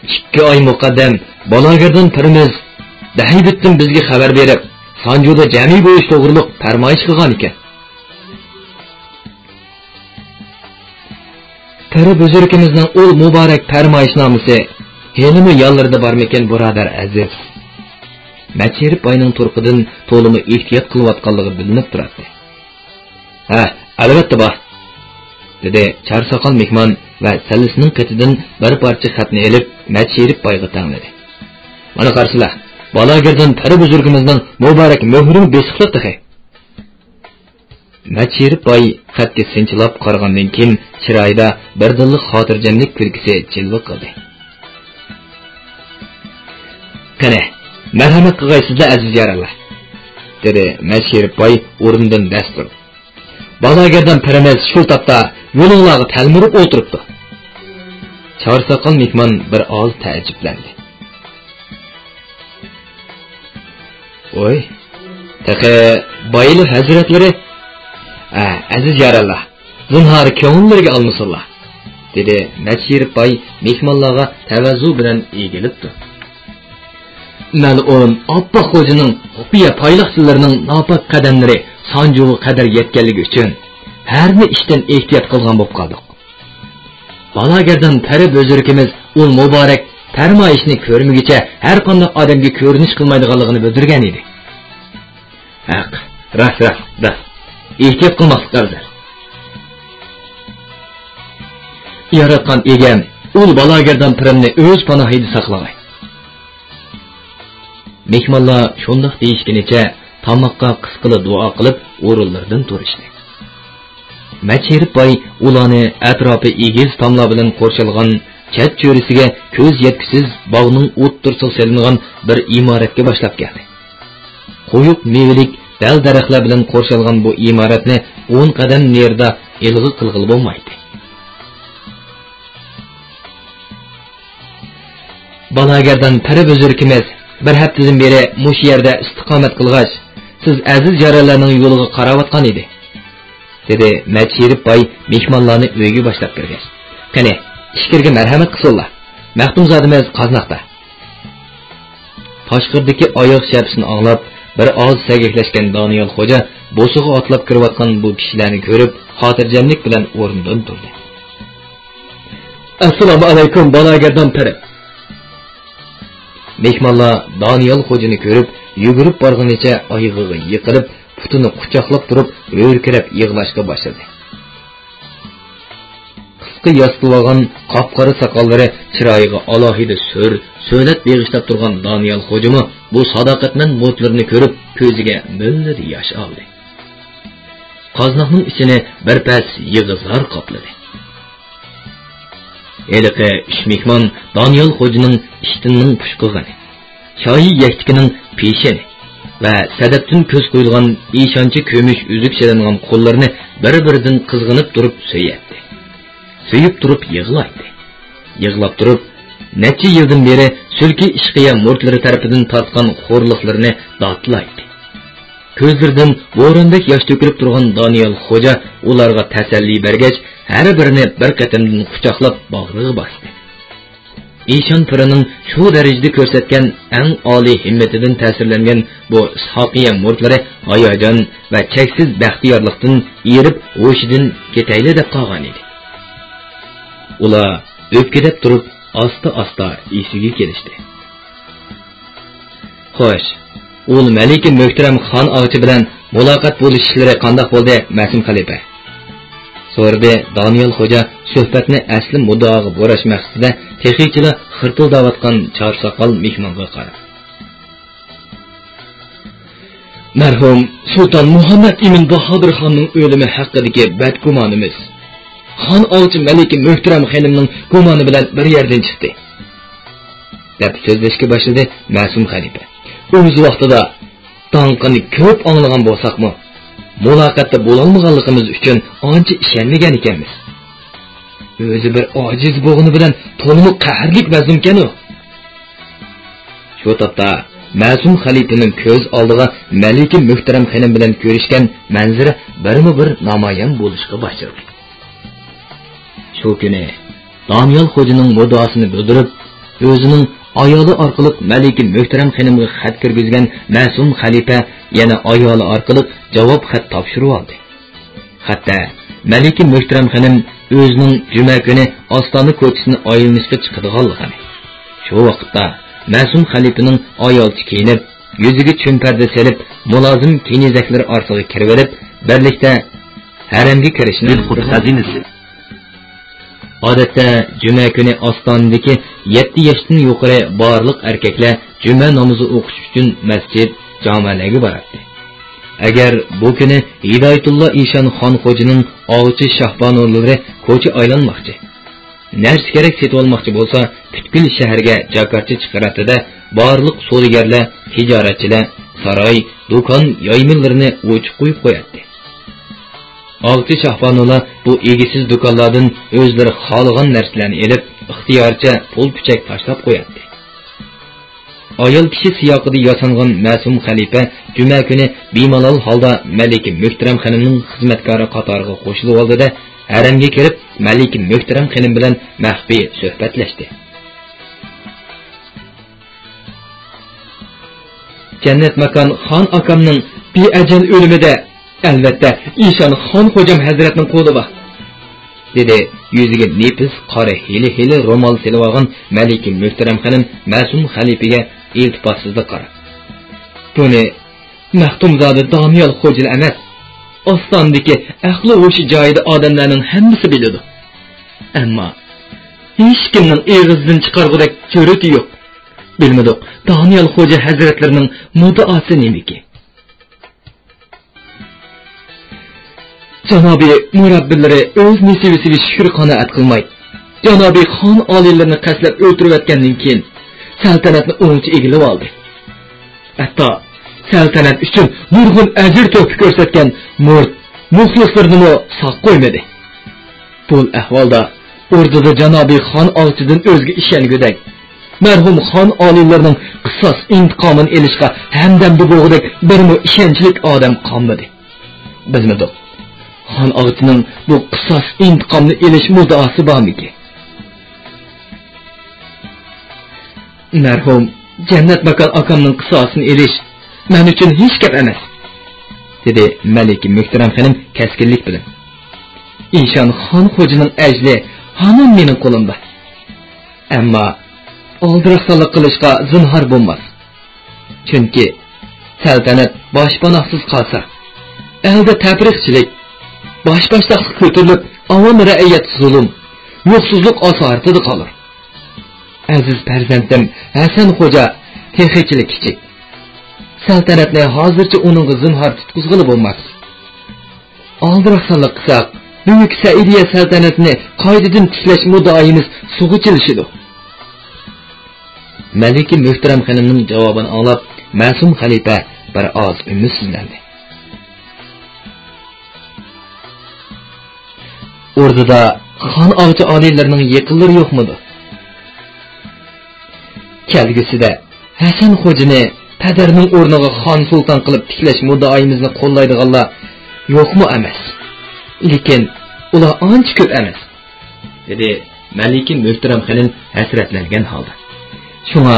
«ئىككى ئاي مۇقەددەم بالاگەردان پىرىمىز دەھەيبىتتىن بىزگە خەۋەر بېرىپ، سانجۇدا جەمئىي بولۇش توغرۇلۇق پەرمايىش قىلغان ئىكەن.» پىر بۈزرۈكىمىزنىڭ ئۇل مۇبارەك پەرمايىشنامىسى ھېلىمۇ يانلىرىدا بارمىكىن، بۇرادەر ئەزىز؟ مەشرىپ باينىڭ تۇرقىدىن تولىمۇ ئېھتىيات قىلىۋاتقانلىقى بىلىنىپ تۇراتتى. ھە، ئەلۋەتتە بار، دېدى چارساقال مېھمان ۋە سەللىسىنىڭ قېتىدىن بىر پارچە خەتنى ئېلىپ، مەشرىپ بايغا تەڭلىدى. مانا قارىسىلا، بالاگەردان پىر بۈزرۈكىمىزنىڭ مۇبارەك مۆھرىنى بېسىپلا تېخى. مەشرىپ باي خەتكە سىنچىلاپ قارىغاندىن كېيىن، چىرايىدا بىردىنلا خاتىرجەملىك كۈلكىسى جىلۋە قىلدى. قېنى، مەرھەمەت قىلغايسىزلەر، ئەزىز يارەنلەر، دېدى مەشرىپ باي ئورنىدىن دەس تۇرۇپ. بالاگەردان پىرىمىز شۇ تاپتا يولۇڭلارغا تەلمۈرۈپ ئولتۇرۇپتۇ. چارساقال مېھمان بىر ئاز تەئەججۈپلەندى. ۋوي، تېخى بايىلىق ھەزرەتلىرى. ئە، ئەزىز يارەنلەر، زىنھار كۆڭۈللىرىگە ئالمىسۇنلا، دېدى مەشرىپ باي مېھمانلارغا تەۋەززۇ بىلەن ئېگىلىپتۇ. مەلئۇن ئاپپاق خوجىنىڭ خۇپىيە پايلاقچىلىرىنىڭ ناپاك قەدەملىرى سانجۇغا قەدەر يەتكەنلىكى ئۈچۈن، ھەرمە ئىشتىن ئېھتىيات قىلغان بولۇپ قالدۇق. بالاگەردان پىر بۈزرۈكىمىز ئۇل مۇبارەك پەرمايىشنى كۆرمىگۈچە ھەرقانداق ئادەمگە كۆرۈنۈش قىلمايدىغانلىقىنى بىلدۈرگەن ئىدى. ھەق، راست، راست، راست. ئېھتىيات قىلماسلىق ئەۋزەل. ياراتقان ئىگەم ئۇل بالاگەردان پىرىمنى ئۆز پاناھىدا ساقلىغاي. مېھمانلار شۇنداق دېيىشكىنىچە تاماققا قىسقىلا دۇئا قىلىپ، ئورۇنلىرىدىن تۇرۇشتى. مەچھېرىپ باي ئۇلارنى ئەتراپى ئېگىز تاملار بىلەن قورشالغان چەت چۆرىسىگە كۆز يەتكۈسىز باغنىڭ ئوتتۇرىسىغا سېلىنغان بىر ئىمارەتكە باشلاپ كەلدى. قويۇق مېۋىلىك دەل-دەرەخلەر بىلەن قورشالغان بۇ ئىمارەتنى ئون قەدەم نېرىدا ئىلغا قىلغىلى بولمايتتى. بالاگەردان پەرى بۈزرىكىمىز بىر ھەپتىدىن بېرى مۇشۇ يەردە ئىستىقامەت قىلغاچ، سىز ئەزىز يارەنلەرنىڭ يولىغا قاراۋاتقان ئىدى، دېدى مەچھېرىپ باي مېھمانلارنى ئۆيگە باشلاپ كىرگەچ. قېنى، ئىچكىرىگە مەرھەمەت قىلسۇنلا. مەختۇمزادىمىز قازناقتا. تاشقىرىدىكى ئاياغ شەپىسىنى ئاڭلاپ، بىر ئاز سەگەكلەشكەن دانىيال خوجا بوسۇغا ئاتلاپ كىرىۋاتقان بۇ كىشىلەرنى كۆرۈپ، خاتىرجەملىك بىلەن ئورنىدىن تۇردى. ئەسسالامۇ ئەلەيكۇم، بالاگەردان پەرى! مېھمانلار دانىيال خوجىنى كۆرۈپ، يۈگۈرۈپ بارغىنىچە ئايىغىغا يىقىلىپ، پۇتىنى قۇچاقلاپ تۇرۇپ، ھۆركىرەپ يىغلاشقا باشلىدى. قىسقا ياسىتىۋالغان قاپقارا ساقاللىرى چىرايىغا ئالاھىدە سۈر، سۆلەت بېغىشلاپ تۇرغان دانىيال خوجىمۇ بۇ ساداقەتمەن مۇرىتلىرىنى كۆرۈپ، كۆزىگە مىللىدە ياش ئالدى. قازناقنىڭ ئىچىنى بىر پەس يىغا-زار قاپلىدى. ھېلىقى ئۈچ مېھمان دانىيال خوجىنىڭ ئىشتىنىنىڭ پۇشقىغىنى، شاھى يەكتىكىنىڭ پېشىنى ۋە سەدەپتىن كۆز قويۇلغان ئىشانچە كۈمۈش ئۈزۈك سېلىنغان قوللىرىنى بىر-بىرىدىن قىزغىنىپ تۇرۇپ سۆيەتتى. سۆيۈپ تۇرۇپ يىغلايتتى. يىغلاپ تۇرۇپ، نەچچە يىلدىن بېرى سۈلكە ئىشقىيە مۇرىتلىرى تەرىپىدىن تارتقان خورلۇقلىرىنى دادلايتتى. كۆزلىرىدىن بوراندەك ياش تۆكۈلۈپ تۇرغان دانىيال خوجا ئۇلارغا تەسەللى بەرگەچ، ھەر بىرىنى بىر قېتىمدىن قۇچاقلاپ باغرىغا باستى. ئىشان پىرىنىڭ شۇ دەرىجىدە كۆرسەتكەن ئەڭ ئالىي ھىممىتىدىن تەسىرلەنگەن بۇ ئىسھاقىيە مۇرىتلىرى ھاياجان ۋە چەكسىز بەختىيارلىقتىن ئېرىپ، ھوشىدىن كېتەيلى دەپ قالغان ئىدى. ئۇلار ئۆپكىدەپ تۇرۇپ، ئاستا-ئاستا ئېسىگە كېلىشتى. خوش، ئۇل مەلىكە مۆھتەرەم خان ئاغىچى بىلەن مۇلاقات بولۇشۇشلىرى قانداق بولدى، مەسۇم خەلىپە؟ سورىدى دانىيال خوجا سۆھبەتنى ئەسلى مۇددىئاغا بۇراش مەقسىتىدە تېخىچىلا خىرپىلداۋاتقان چار ساقال مېھمانغا قاراپ. مەرھۇم سۇلتان مۇھەممەد ئىمىن باھادىر خاننىڭ ئۆلۈمى ھەققىدىكى بەدگۇمانىمىز خان ئاغىچى مەلىكە مۆھتەرەم خېنىمنىڭ گۇمانى بىلەن بىر يەردىن چىقتى، دەپ سۆزلەشكە باشلىدى مەسۇم خەلىپە. ئۆز ۋاقتىدا داڭقىنى كۆپ ئاڭلىغان بولساقمۇ، مۇلاقاتتا بولالمىغانلىقىمىز ئۈچۈن ئانچە ئىشەنمىگەن ئىكەنمىز. ئۆزى بىر ئاجىز بولغىنى بىلەن تولىمۇ قەھەرلىك مەزلۇمكەن ئۇ. شۇ تاپتا مەسۇم خەلىپىنىڭ كۆز ئالدىغا مەلىكە مۆھتەرەم خېنىم بىلەن كۆرۈشكەن مەنزىرە بىرمۇ بىر نامايان بولۇشقا باشلىدى. شۇ كۈنى دانىيال خوجىنىڭ مۇددىئاسىنى بىلدۈرۈپ، ئۆزىنىڭ ئايالى ئارقىلىق مەلىكە مۆھتەرەم خېنىمغا خەت كىرگۈزگەن مەسۇم خەلىپە يەنە ئايالى ئارقىلىق جاۋاب خەت تاپشۇرۇۋالدى. خەتتە مەلىكە مۆھتەرەم خېنىم ئۆزىنىڭ جۈمە كۈنى ئاستانە كوچىسىنى ئايلىنىشقا چىقىدىغانلىقىنى، شۇ ۋاقىتتا مەسۇم خەلىپىنىڭ ئايالچە كىيىنىپ، يۈزىگە چۆن پەردە سېلىپ، مۇلازىم كېنىزەكلىرى ئارىسىغا كىرىۋېلىپ، بىرلىكتە ھەرەمگە كىرىشنى دىلخۇش خەزىنىسى. ئادەتتە جۈمە كۈنى ئاستانىدىكى يەتتە ياشتىن يۇقىرى بارلىق ئەركەكلەر جۈمە نامىزى ئوقۇش ئۈچۈن مەسچىت، جامەلەرگە باراتتى. ئەگەر بۇ كۈنى ھىدايەتۇللا ئىشان خان خوجىنىڭ ئاغىچى شاھبانۇلىرى كوچا ئايلانماقچى، نەرسە-كېرەك سېتىۋالماقچى بولسا، پۈتكۈل شەھەرگە جاكارچى چىقىراتتى-دە، بارلىق سودىگەرلەر، تىجارەتچىلەر ساراي، دۇكان، يايمىلىرىنى ئوچۇق قويۇپ قوياتتى. ئاغىچى شاھبانۇلار بۇ ئىگىسىز دۇكانلاردىن ئۆزلىرى خالىغان نەرسىلەرنى ئېلىپ، ئىختىيارىچە پۇل-پۈچەك تاشلاپ قوياتتى. ئايال كىشى سىياقىدا ياسانغان مەسۇم خەلىپە جۈمە كۈنى بىمالال ھالدا مەلىكە مۆھتەرەم خېنىمنىڭ خىزمەتكارى قاتارىغا قوشۇلۇۋالدى-دە، ھەرەمگە كىرىپ، مەلىكە مۆھتەرەم خېنىم بىلەن مەخپىي سۆھبەتلەشتى. جەننەت ماكان خان ئاكامنىڭ بىئەجەل ئۆلۈمىدە، ئەلۋەتتە، ئىشان خان خوجام ھەزرەتنىڭ قولى بار، دېدى يۈزىگە نېپىز قارا ھىيلە-ھىيلە رومال سېلىۋالغان مەلىكە مۆھتەرەم خېنىم مەسۇم خەلىپىگە ئىلتىپاتسىزلىق قاراپ. بۇنى مەختۇمزادە دانىيال خوجىلا ئەمەس، ئاستانىدىكى ئەقلى ھوشى جايىدا ئادەملەرنىڭ ھەممىسى بىلىدۇ. ئەمما ھېچكىمنىڭ ئېغىزىدىن چىقارغۇدەك جۈرئىتى يوق. بىلمىدۇق، دانىيال خوجا ھەزرەتلىرىنىڭ مۇددىئاسى نېمىكى؟ جانابىي مۇرەببىلىرى ئۆز نېسىۋىسىگە شۈكۈر قانائەت قىلماي، جانابىي خان ئالىيلىرىنى قەستلەپ ئۆلتۈرۈۋەتكەندىن كېيىن، سەلتەنەتنى ئوڭچە ئىگىلىۋالدى. ھەتتا سەلتەنەت ئۈچۈن نۇرغۇن ئەجىر-تۆھپە كۆرسەتكەن مۇرىت مۇخلىسلىرىنىمۇ ساق قويمىدى. بۇ ئەھۋالدا ئوردىدا جانابىي خان ئاغىچىدىن ئۆزگە ئىشەنگۈدەك، مەرھۇم خان ئالىيلىرىنىڭ قىساس ئىنتىقامىنى ئېلىشقا ھەمدەمدە بولغۇدەك بىرمۇ ئىشەنچلىك ئادەم قالمىدى. بىلمىدۇق، خان ئاغىچىنىڭ بۇ قىساس ئىنتىقامنى ئېلىش مۇددىئاسى بارمىكىن؟ مەرھۇم جەننەت ماكان ئاكامنىڭ قىساسىنى ئېلىش مەن ئۈچۈن ھېچ گەپ ئەمەس، دېدى مەلىكە مۆھتەرەم خېنىم كەسكىنلىك بىلەن. ئىشان خان خوجىنىڭ ئەجلى ھامان مېنىڭ قولۇمدا. ئەمما ئالدىراقسانلىق قىلىشقا زىنھار بولماس. چۈنكى سەلتەنەت باشپاناھسىز قالسا، ئەلدە تەپرىقىچىلىك، باش-باشتاقلىق كۆتۈرۈلۈپ، ئاۋام رەئىيەت زۇلۇم، يوقسۇزلۇق ئاسارىتىدە قالۇر. ئەزىز پەرزەنتىم ھەسەن خوجا تېخىچىلا كىچىك. سەلتەنەتنى ھازىرچە ئۇنىڭغا زىنھار تۇتقۇزغىلى بولماس. ئالدىراقسانلىق قىلساق، بۈيۈك سەئىدىيە سەلتەنىتىنى قايتىدىن تىكلەش مۇددىئايىمىز سۇغا چىلىشىدۇ. مەلىكە مۆھتەرەم خېنىمنىڭ جاۋابىنى ئاڭلاپ، مەسۇم خەلىپە بىر ئاز ئۈمىدسىزلەندى. ئوردىدا خان ئاغىچى ئالىيلىرىنىڭ يېقىنلىرى يوقمىدۇ؟ كەلگۈسىدە ھەسەن خوجىنى پەدەرنىڭ ئورنىغا خان سۇلتان قىلىپ تىكلەش مۇددىئايىمىزنى قوللايدىغانلار يوقمۇ ئەمەس؟ لېكىن ئۇلار ئانچە كۆپ ئەمەس، دېدى مەلىكە مۆھتەرەم خېنىم ھەسرەتلەنگەن ھالدا. شۇڭا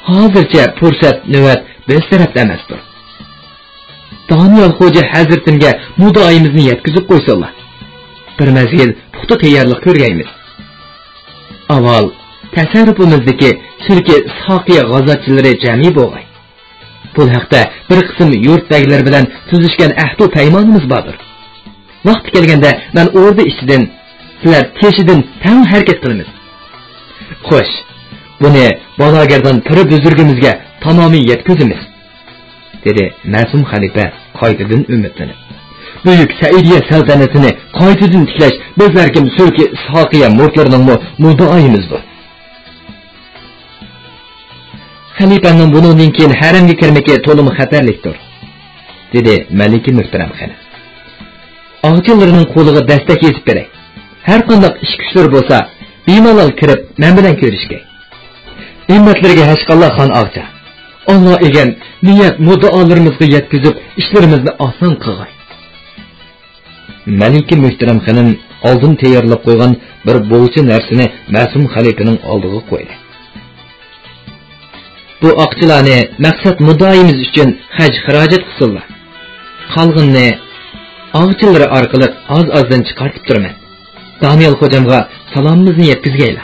ھازىرچە پۇرسەت، نۆۋەت بىز تەرەپتە ئەمەستۇر. دانىيال خوجا ھەزرىتىمگە مۇددىئايىمىزنى يەتكۈزۈپ قويسۇنلا. بىر مەزگىل پۇختا تەييارلىق كۆرگەيمىز. ئاۋۋال تەسەررۇپىمىزدىكى تۈركىي ساقىيە غازاتچىلىرى جەمئىي بولغاي. بۇ ھەقتە بىر قىسىم يۇرت بەگلىرى بىلەن تۈزۈشكەن ئەھدۇ پەيمانىمىز باردۇر. ۋاقتى كەلگەندە مەن ئوردا ئىچىدىن، سىلەر تېشىدىن تەڭ ھەرىكەت قىلىمىز. خوش، بۇنى بالاگەردان پىرى بۈزرىكىمىزگە تامامەن يەتكۈزىمىز، دېدى مەسۇم خەلىپە قايتىدىن ئۈمىدلىنىپ. بۈيۈك سەئىدىيە سەلتەنىتىنى قايتىدىن تىكلەش بىز ھەركىم تۈركىي ساقىيە مۇرىتلىرىنىڭمۇ مۇددىئايىمىزدۇر. خەلىپەمنىڭ بۇنىڭدىن كېيىن ھەرەمگە كىرمىكى تولىمۇ خەتەرلىكتۇر، دېدى مەلىكە مۆھتەرەم خېنىم. ئاغىچىلىرىنىڭ قولىغا دەستەك يېزىپ بېرەي. ھەرقانداق ئىش-كۈچلىرى بولسا، بىمالال كىرىپ مەن بىلەن كۆرۈشكەي. ھىممەتلىرىگە ھەشقاللا خان ئاغىچا. ئاللا ئىگەم، نىيەت مۇددىئالىرىمىزغا يەتكۈزۈپ، ئىشلىرىمىزنى ئاسان قىلغاي. مەلىكە مۆھتەرەم خېنىم ئالدىن تەييارلاپ قويغان بىر بوغچا نەرسىنى مەسۇم خەلىپىنىڭ ئالدىغا قويدى. بۇ ئاقچىلارنى مەقسەت مۇددىئايىمىز ئۈچۈن خەج-خىراجەت قىلسۇنلا. قالغىنىنى ئاغىچىلىرى ئارقىلىق ئاز-ئازدىن چىقارتىپ تۇرىمەن. دانىيال خوجامغا سالامىمىزنى يەتكۈزگەيلا.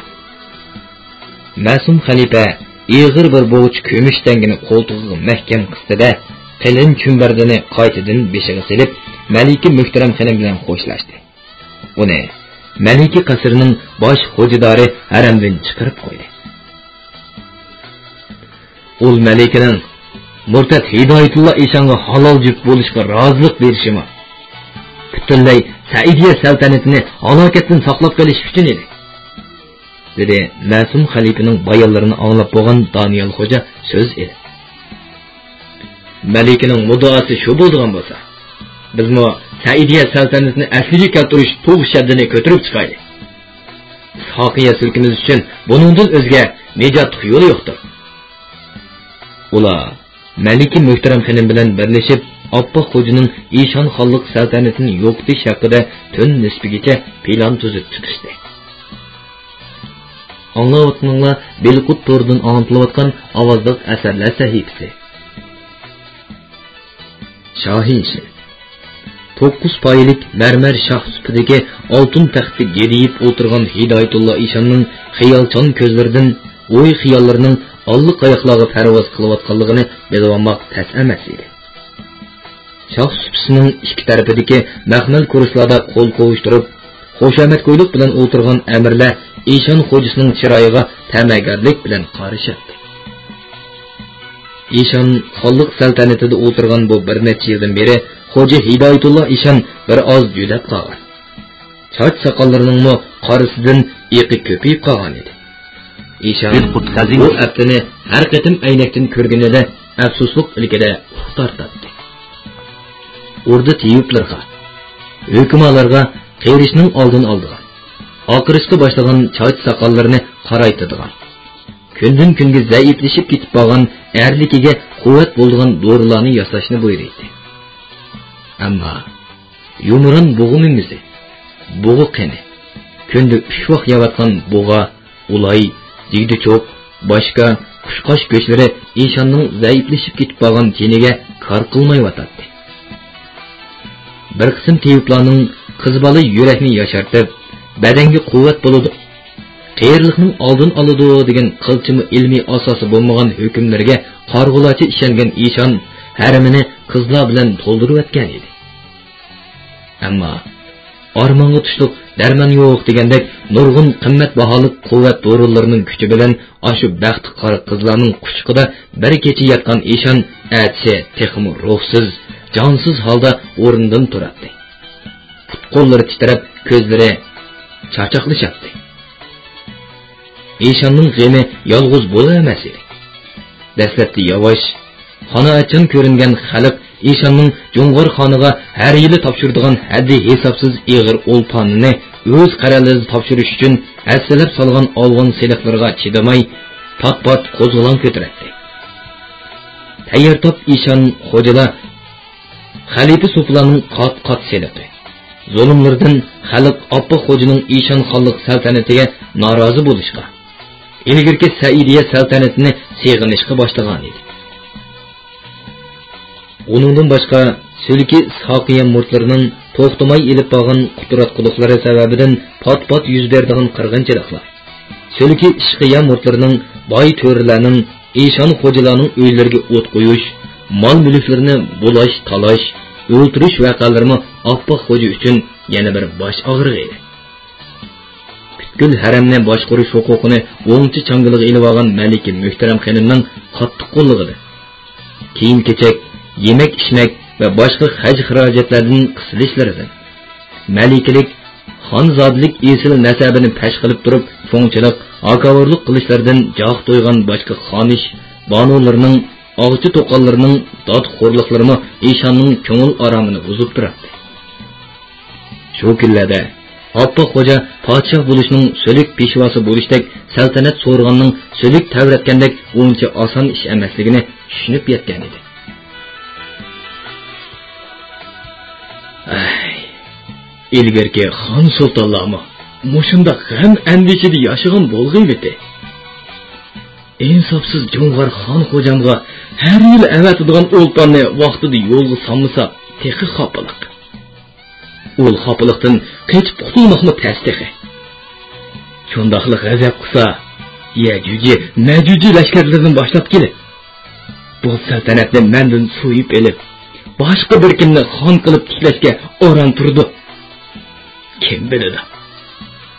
مەسۇم خەلىپە ئېغىر بىر بوغچا كۈمۈش تەڭگىنى قولتۇقىغا مەھكەم قىستىدە، قېلىن چۈمبەردىنى قايتىدىن بېشىغا سېلىپ، مەلىكە مۆھتەرەم خېنىم بىلەن خوشلاشتى. ئۇنى مەلىكە قەسرىنىڭ باش خوجىدارى ھەرەمدىن چىقىرىپ قويدى. ئۇل مەلىكىنىڭ مۇرتەت ھىدايەتۇللا ئىشانغا ھالال جۈپ بولۇشقا رازىلىق بېرىشىمۇ پۈتۈنلەي سەئىدىيە سەلتەنىتىنى ھالاكەتتىن ساقلاپ قېلىش ئۈچۈن ئىدى، دېدى مەسۇم خەلىپىنىڭ بايانلىرىنى ئاڭلاپ بولغان دانىيال خوجا سۆز ئېلىپ. مەلىكىنىڭ مۇددىئاسى شۇ بولىدىغان بولسا، بىزمۇ سەئىدىيە سەلتەنىتىنى ئەسلىگە كەلتۈرۈش تۇغ شەددىنى كۆتۈرۈپ چىقايلى. ساقىيە سۈلكىمىز ئۈچۈن بۇنىڭدىن ئۆزگە نىجاتلىق يول يوقتۇر. ئۇلار مەلىكە مۆھتەرەم خېنىم بىلەن بىرلىشىپ، ئاپپاق خوجىنىڭ ئىشان خانلىق سەلتەنىتىنى يوقىتىش ھەققىدە تۈن نىسپىگىچە پىلان تۈزۈپ چىقىشتى. ئاڭلاۋاتقىنىڭلار بىلقۇت تورىدىن ئاڭلىتىلىۋاتقان ئاۋازلىق ئەسەرلەر سەھىپىسى. شاھى ئىشى. توققۇز پايىلىك مەرمەر شاھ سۈپىدىكى ئالتۇن تەختتە گېدىيىپ ئولتۇرغان ھىدايەتۇللا ئىشاننىڭ خىيالچان كۆزلىرىدىن ئوي-خىياللىرىنىڭ ئاللىقاياقلارغا پەرۋاز قىلىۋاتقانلىقىنى بىلىۋالماق تەس ئەمەس ئىدى. شاھ سۇپىسىنىڭ ئىككى تەرىپىدىكى مەخمەل كۇرسىلاردا قول قوۋۇشتۇرۇپ، خۇشامەتگويلۇق بىلەن ئولتۇرغان ئەمىرلەر ئىشان خوجىسىنىڭ چىرايىغا تەمەگەرلىك بىلەن قارىشاتتى. ئىشان خانلىق سەلتەنىتىدە ئولتۇرغان بۇ بىر نەچچە يىلدىن بېرى خوجا ھىدايەتۇللا ئىشان بىر ئاز جۈدەپ قالغان. چاچ ساقاللىرىنىڭمۇ قارىسىدىن ئېقى كۆپىيىپ قالغان ئىدى. ئىشان بۇ ھەپتىنى ھەر قېتىم ئەينەكتىن كۆرگىنىدە ئەپسۇسلۇق ئىلكىدە ئۇھ تارتاتتى. ئوردا تېۋىپلىرىغا، ھۆكۈمالارغا قېرىشنىڭ ئالدىنى ئالىدىغان، ئاقىرىشقا باشلىغان چاچ ساقاللىرىنى قارايتىدىغان، كۈندىن-كۈنگە زەئىپلىشىپ كېتىپ بارغان ئەرلىكىگە قۇۋۋەت بولىدىغان دورىلارنى ياساشنى بۇيرۇيتتى. ئەمما يۇمران بۇغا مېمىسى، بۇغا قېنى، كۈندە ئۈچ ۋاق يەۋاتقان بۇغا، ئۇلاي، دىگدۈچوق، باشكا، قۇشقاچ گۆشلىرى ئىشاننىڭ زەئىپلىشىپ كېتىپ بارغان تېنىگە كار قىلمايۋاتاتتى. بىر قىسىم تېۋىپلارنىڭ قىز بالا يۈرەكنى ياشارتىپ، بەدەنگە قۇۋۋەت بولىدۇ، قېرىلىقنىڭ ئالدىنى ئالىدۇ دېگەن قىلچىمۇ ئىلمىي ئاساسى بولمىغان ھۆكۈملىرىگە قارىغۇلارچە ئىشەنگەن ئىشان ھەرىمىنى قىزلار بىلەن تولدۇرۇۋەتكەن ئىدى. ئەمما ئارمانغا تۇشلۇق دەرمان يوق دېگەندەك نۇرغۇن قىممەت باھالىق قۇۋۋەت دورىلىرىنىڭ كۈچى بىلەن ئاشۇ بەختى قارا قىزلارنىڭ قۇچىقىدا بىر كېچە ياتقان ئىشان ئەتىسى تېخىمۇ روھسىز، جانسىز ھالدا ئورنىدىن تۇراتتى. پۇت-قوللىرى تىترەپ، كۆزلىرى چاقچاقلىشاتتى. ئىشاننىڭ غېمى يالغۇز بۇلا ئەمەس ئىدى. دەسلەپتە ياۋاش، قانائەتچان كۆرۈنگەن خەلق ئىشاننىڭ جۇڭغار خانىغا ھەر يىلى تاپشۇرىدىغان ھەددى ھېسابسىز ئېغىر ئولپانىنى ئۆز قەرەلىدە تاپشۇرۇش ئۈچۈن ھەسسىلەپ سالغان ئالۋان سېلىقلىرىغا چىدىماي، پات-پات قوزغىلاڭ كۆتۈرەتتى. تەييار تاپ ئىشان خوجىلار خەلىپە سوپىلارنىڭ قات-قات سېلىقى، زۇلۇملىرىدىن خەلق ئاپپاق خوجىنىڭ ئىشان خانلىق سەلتەنىتىگە نارازى بولۇشقا، ئىلگىرىكى سەئىدىيە سەلتەنىتىنى سېغىنىشقا باشلىغانىدى. ئۇنىڭدىن باشقا، سۈلكى ئىسھاقىيە مۇرتلىرىنىڭ توختىماي ئېلىپ بارغان قۇتراتقۇلۇقلىرى سەۋەبىدىن پات-پات يۈز بېرىدىغان قىرغىنچىلىقلار، سۈلكى ئىشقىيە مۇرتلىرىنىڭ باي تۆرىلەرنىڭ ئىشان خوجىلارنىڭ ئۆيلىرىگە ئوت قويۇش، مال-مۈلۈكلىرىنى بۇلاش، تالاش، ئۆلتۈرۈش ۋەقەلىرىمۇ ئاپپاق خوجا ئۈچۈن يەنە بىر باش ئاغرىقى ئىدى. پۈتكۈل ھەرەمنى باشقۇرۇش ھوقۇقىنى ئوڭچە چاڭگىلىغا ئېلىۋالغان مەلىكە مۆھتەرەم خېنىمنىڭ قاتتىق قوللۇقىدا، كىيىم-كېچەك، يېمەك-ئىچمەك ۋە باشقا خەج-خىراجەتلەردىن قىسىلىشلىرىدىن، مەلىكىلىك، خانزادىلىك ئېسىل نەسەبىنى پەش قىلىپ تۇرۇپ، چوڭچىلىق، ھاكاۋۇرلۇق قىلىشلىرىدىن جاق تويغان باشقا خانىش، بانۇلىرىنىڭ، ئاغىچى توقاللىرىنىڭ دادخورلۇقلىرىمۇ ئىشاننىڭ كۆڭۈل ئارامىنى بۇزۇپ تۇراتتى. شۇ كۈنلەردە ئاپپاق خوجا پادىشاھ بولۇشنىڭ سۈلۈك پېشۋاسى بولۇشتەك سەلتەنەت سورىغاننىڭ سۈلۈك تەۋرەتكەندەك ئۇنچە ئاسان ئىش ئەمەسلىكىنى چۈشىنىپ يەتكەنىدى. ئەي، ئىلگىرىكى خان سۇلتانلارمۇ مۇشۇنداق غەم-ئەندىشىدە ياشىغان بولغىيمىتى؟ ئىنساپسىز جۇڭغار خان خوجامغا ھەر يىلى ئەۋەتىدىغان ئولپاننى ۋاقتىدا يولغا سالمىساق تېخى خاپىلىق. ئۇل خاپىلىقتىن قېچىپ قۇتۇلماقمۇ تەس تېخى. شۇنداقلا غەزەپ قىلسا، يەجۈجى، مەجۈجى لەشكەرلىرىنى باشلاپ كېلىپ، بۇ سەلتەنەتنى مەندىن سويۇپ ئېلىپ، باشقا بىر كىمنى خان قىلىپ تىكلەشكە ئاران تۇرىدۇ. كىم بىلىدۇ؟